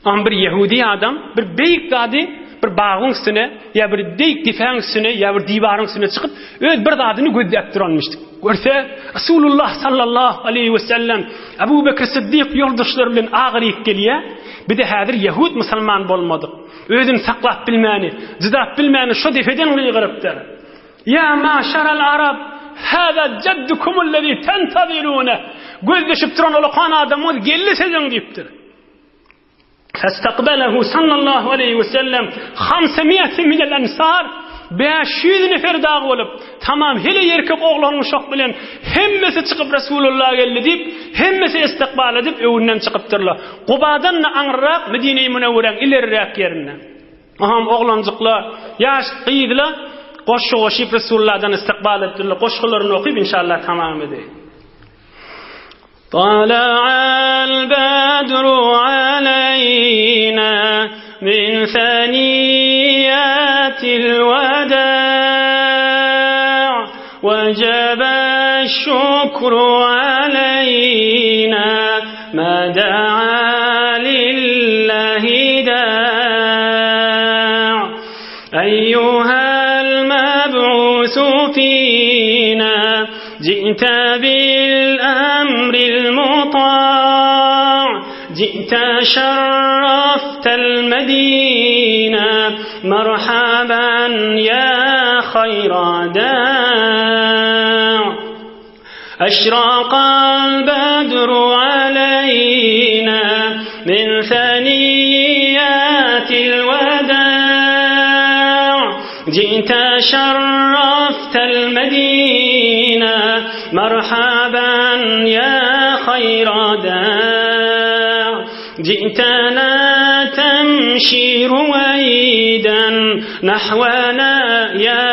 Am bir ýehudi adam bir beýik zady bir bagyň üstüne ýa bir beýik depäň üstüne ýa bir diwaryň üstüne çykyp öz bir zadyny gözläp duranmyşdyk. Görse Resulullah sallallahu aleýhi we sellem Abu Bekr Siddik ýoldaşlary bilen agyryp gelýär. Bir-de häzir ýehud musulman bolmadyk. Özüni saklap bilmäni, jydap bilmäni şo depeden gygyrypdyr. Ýa maşaral arab, hâzâ jaddukumul-lezî tentazirûne. Gözleşip duran olakan adamyňyz geldi siziň diýipdir. Festaqbalehu sallallahu aleýhi we sellem hamsemiýeti minel ensar 500 nefer dag bolup, tamam heleý erkek oglan uşak bilen hemmesi çykyp Resulullah geldi diýip, hemmesi istikbal edip öwünden çykypdyrlar. Gubadan-da aňryrak Medine-i Münewweräň ileriräk ýerinde. Aham oglanjyklar, ýaş gyzlar goşgy goşup Resulullahdan istikbal etdiler. Goşgularyny okyp inşallah tamam edeýin. Tala'al bedru aleyna min seniyatil veda' Wejebe şükru aleyna ma da'a lillahi da' Eyyuhel meb'usu fina Ji'te bil emril muta' Ji'te şerraftel medine Merhaben ya hayra da' Eşraqal bedru aleyna Min seniyyatil veda' Ji'te şerraftel medine Merhaben ya hayra da' Ji'tena temşi ruweýden Nahwena ya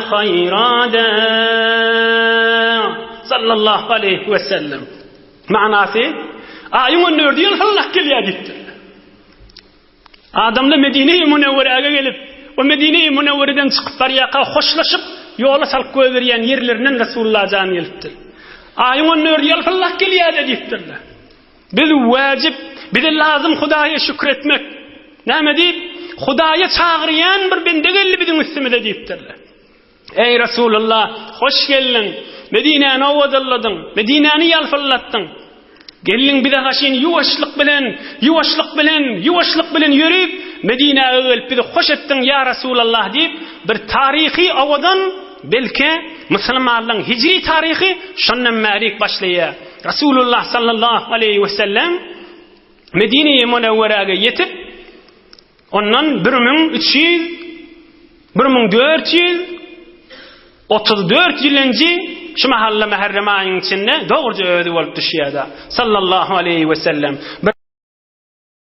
hayra da' Sallallahu aleýhi we sellem. Manasy, Aýyň on dördi ýyl hallak gelýär diýipdir. Adamlar Medine-i Münewweräge gelip, o Medine-i Münewwereden çykyp barýarka hoşlaşyp, ýola salyp goýberýän ýerlerinden Resulullah jan gelipdir. Aýyň on dördi ýalpyldap gelýär-de diýipdirler. Biz wajyp, bize lazym Hudaýa şükür etmek. Näme diýip? Hudaýa çagyrýan bir bende geldi biziň üstümize diýipdirler. Eý Resulullah, hoş geldiň! Medinäni owadanladyň, Medinäni ýalpyldatdyň. Geldiň bize gaşyn ýuwaşlyk bilen, ýuwaşlyk bilen, ýuwaşlyk bilen ýörüp, Medinäge gelip bizi hoş etdiň, ýa Resulallah diýip, bir taryhy owadan, belki, musulmanlaryň hijri taryhy şondan bärik başlaýar. Resulullah sallallahu aleýhi wesellem Medine-i Münewweräge ýetip, Ondan 1300, 1434 ýylynjy şu mahalla Mäherrem aýyň içinde dogruja özi bolup düşýär-de. Sallallahu aleýhi we sellem.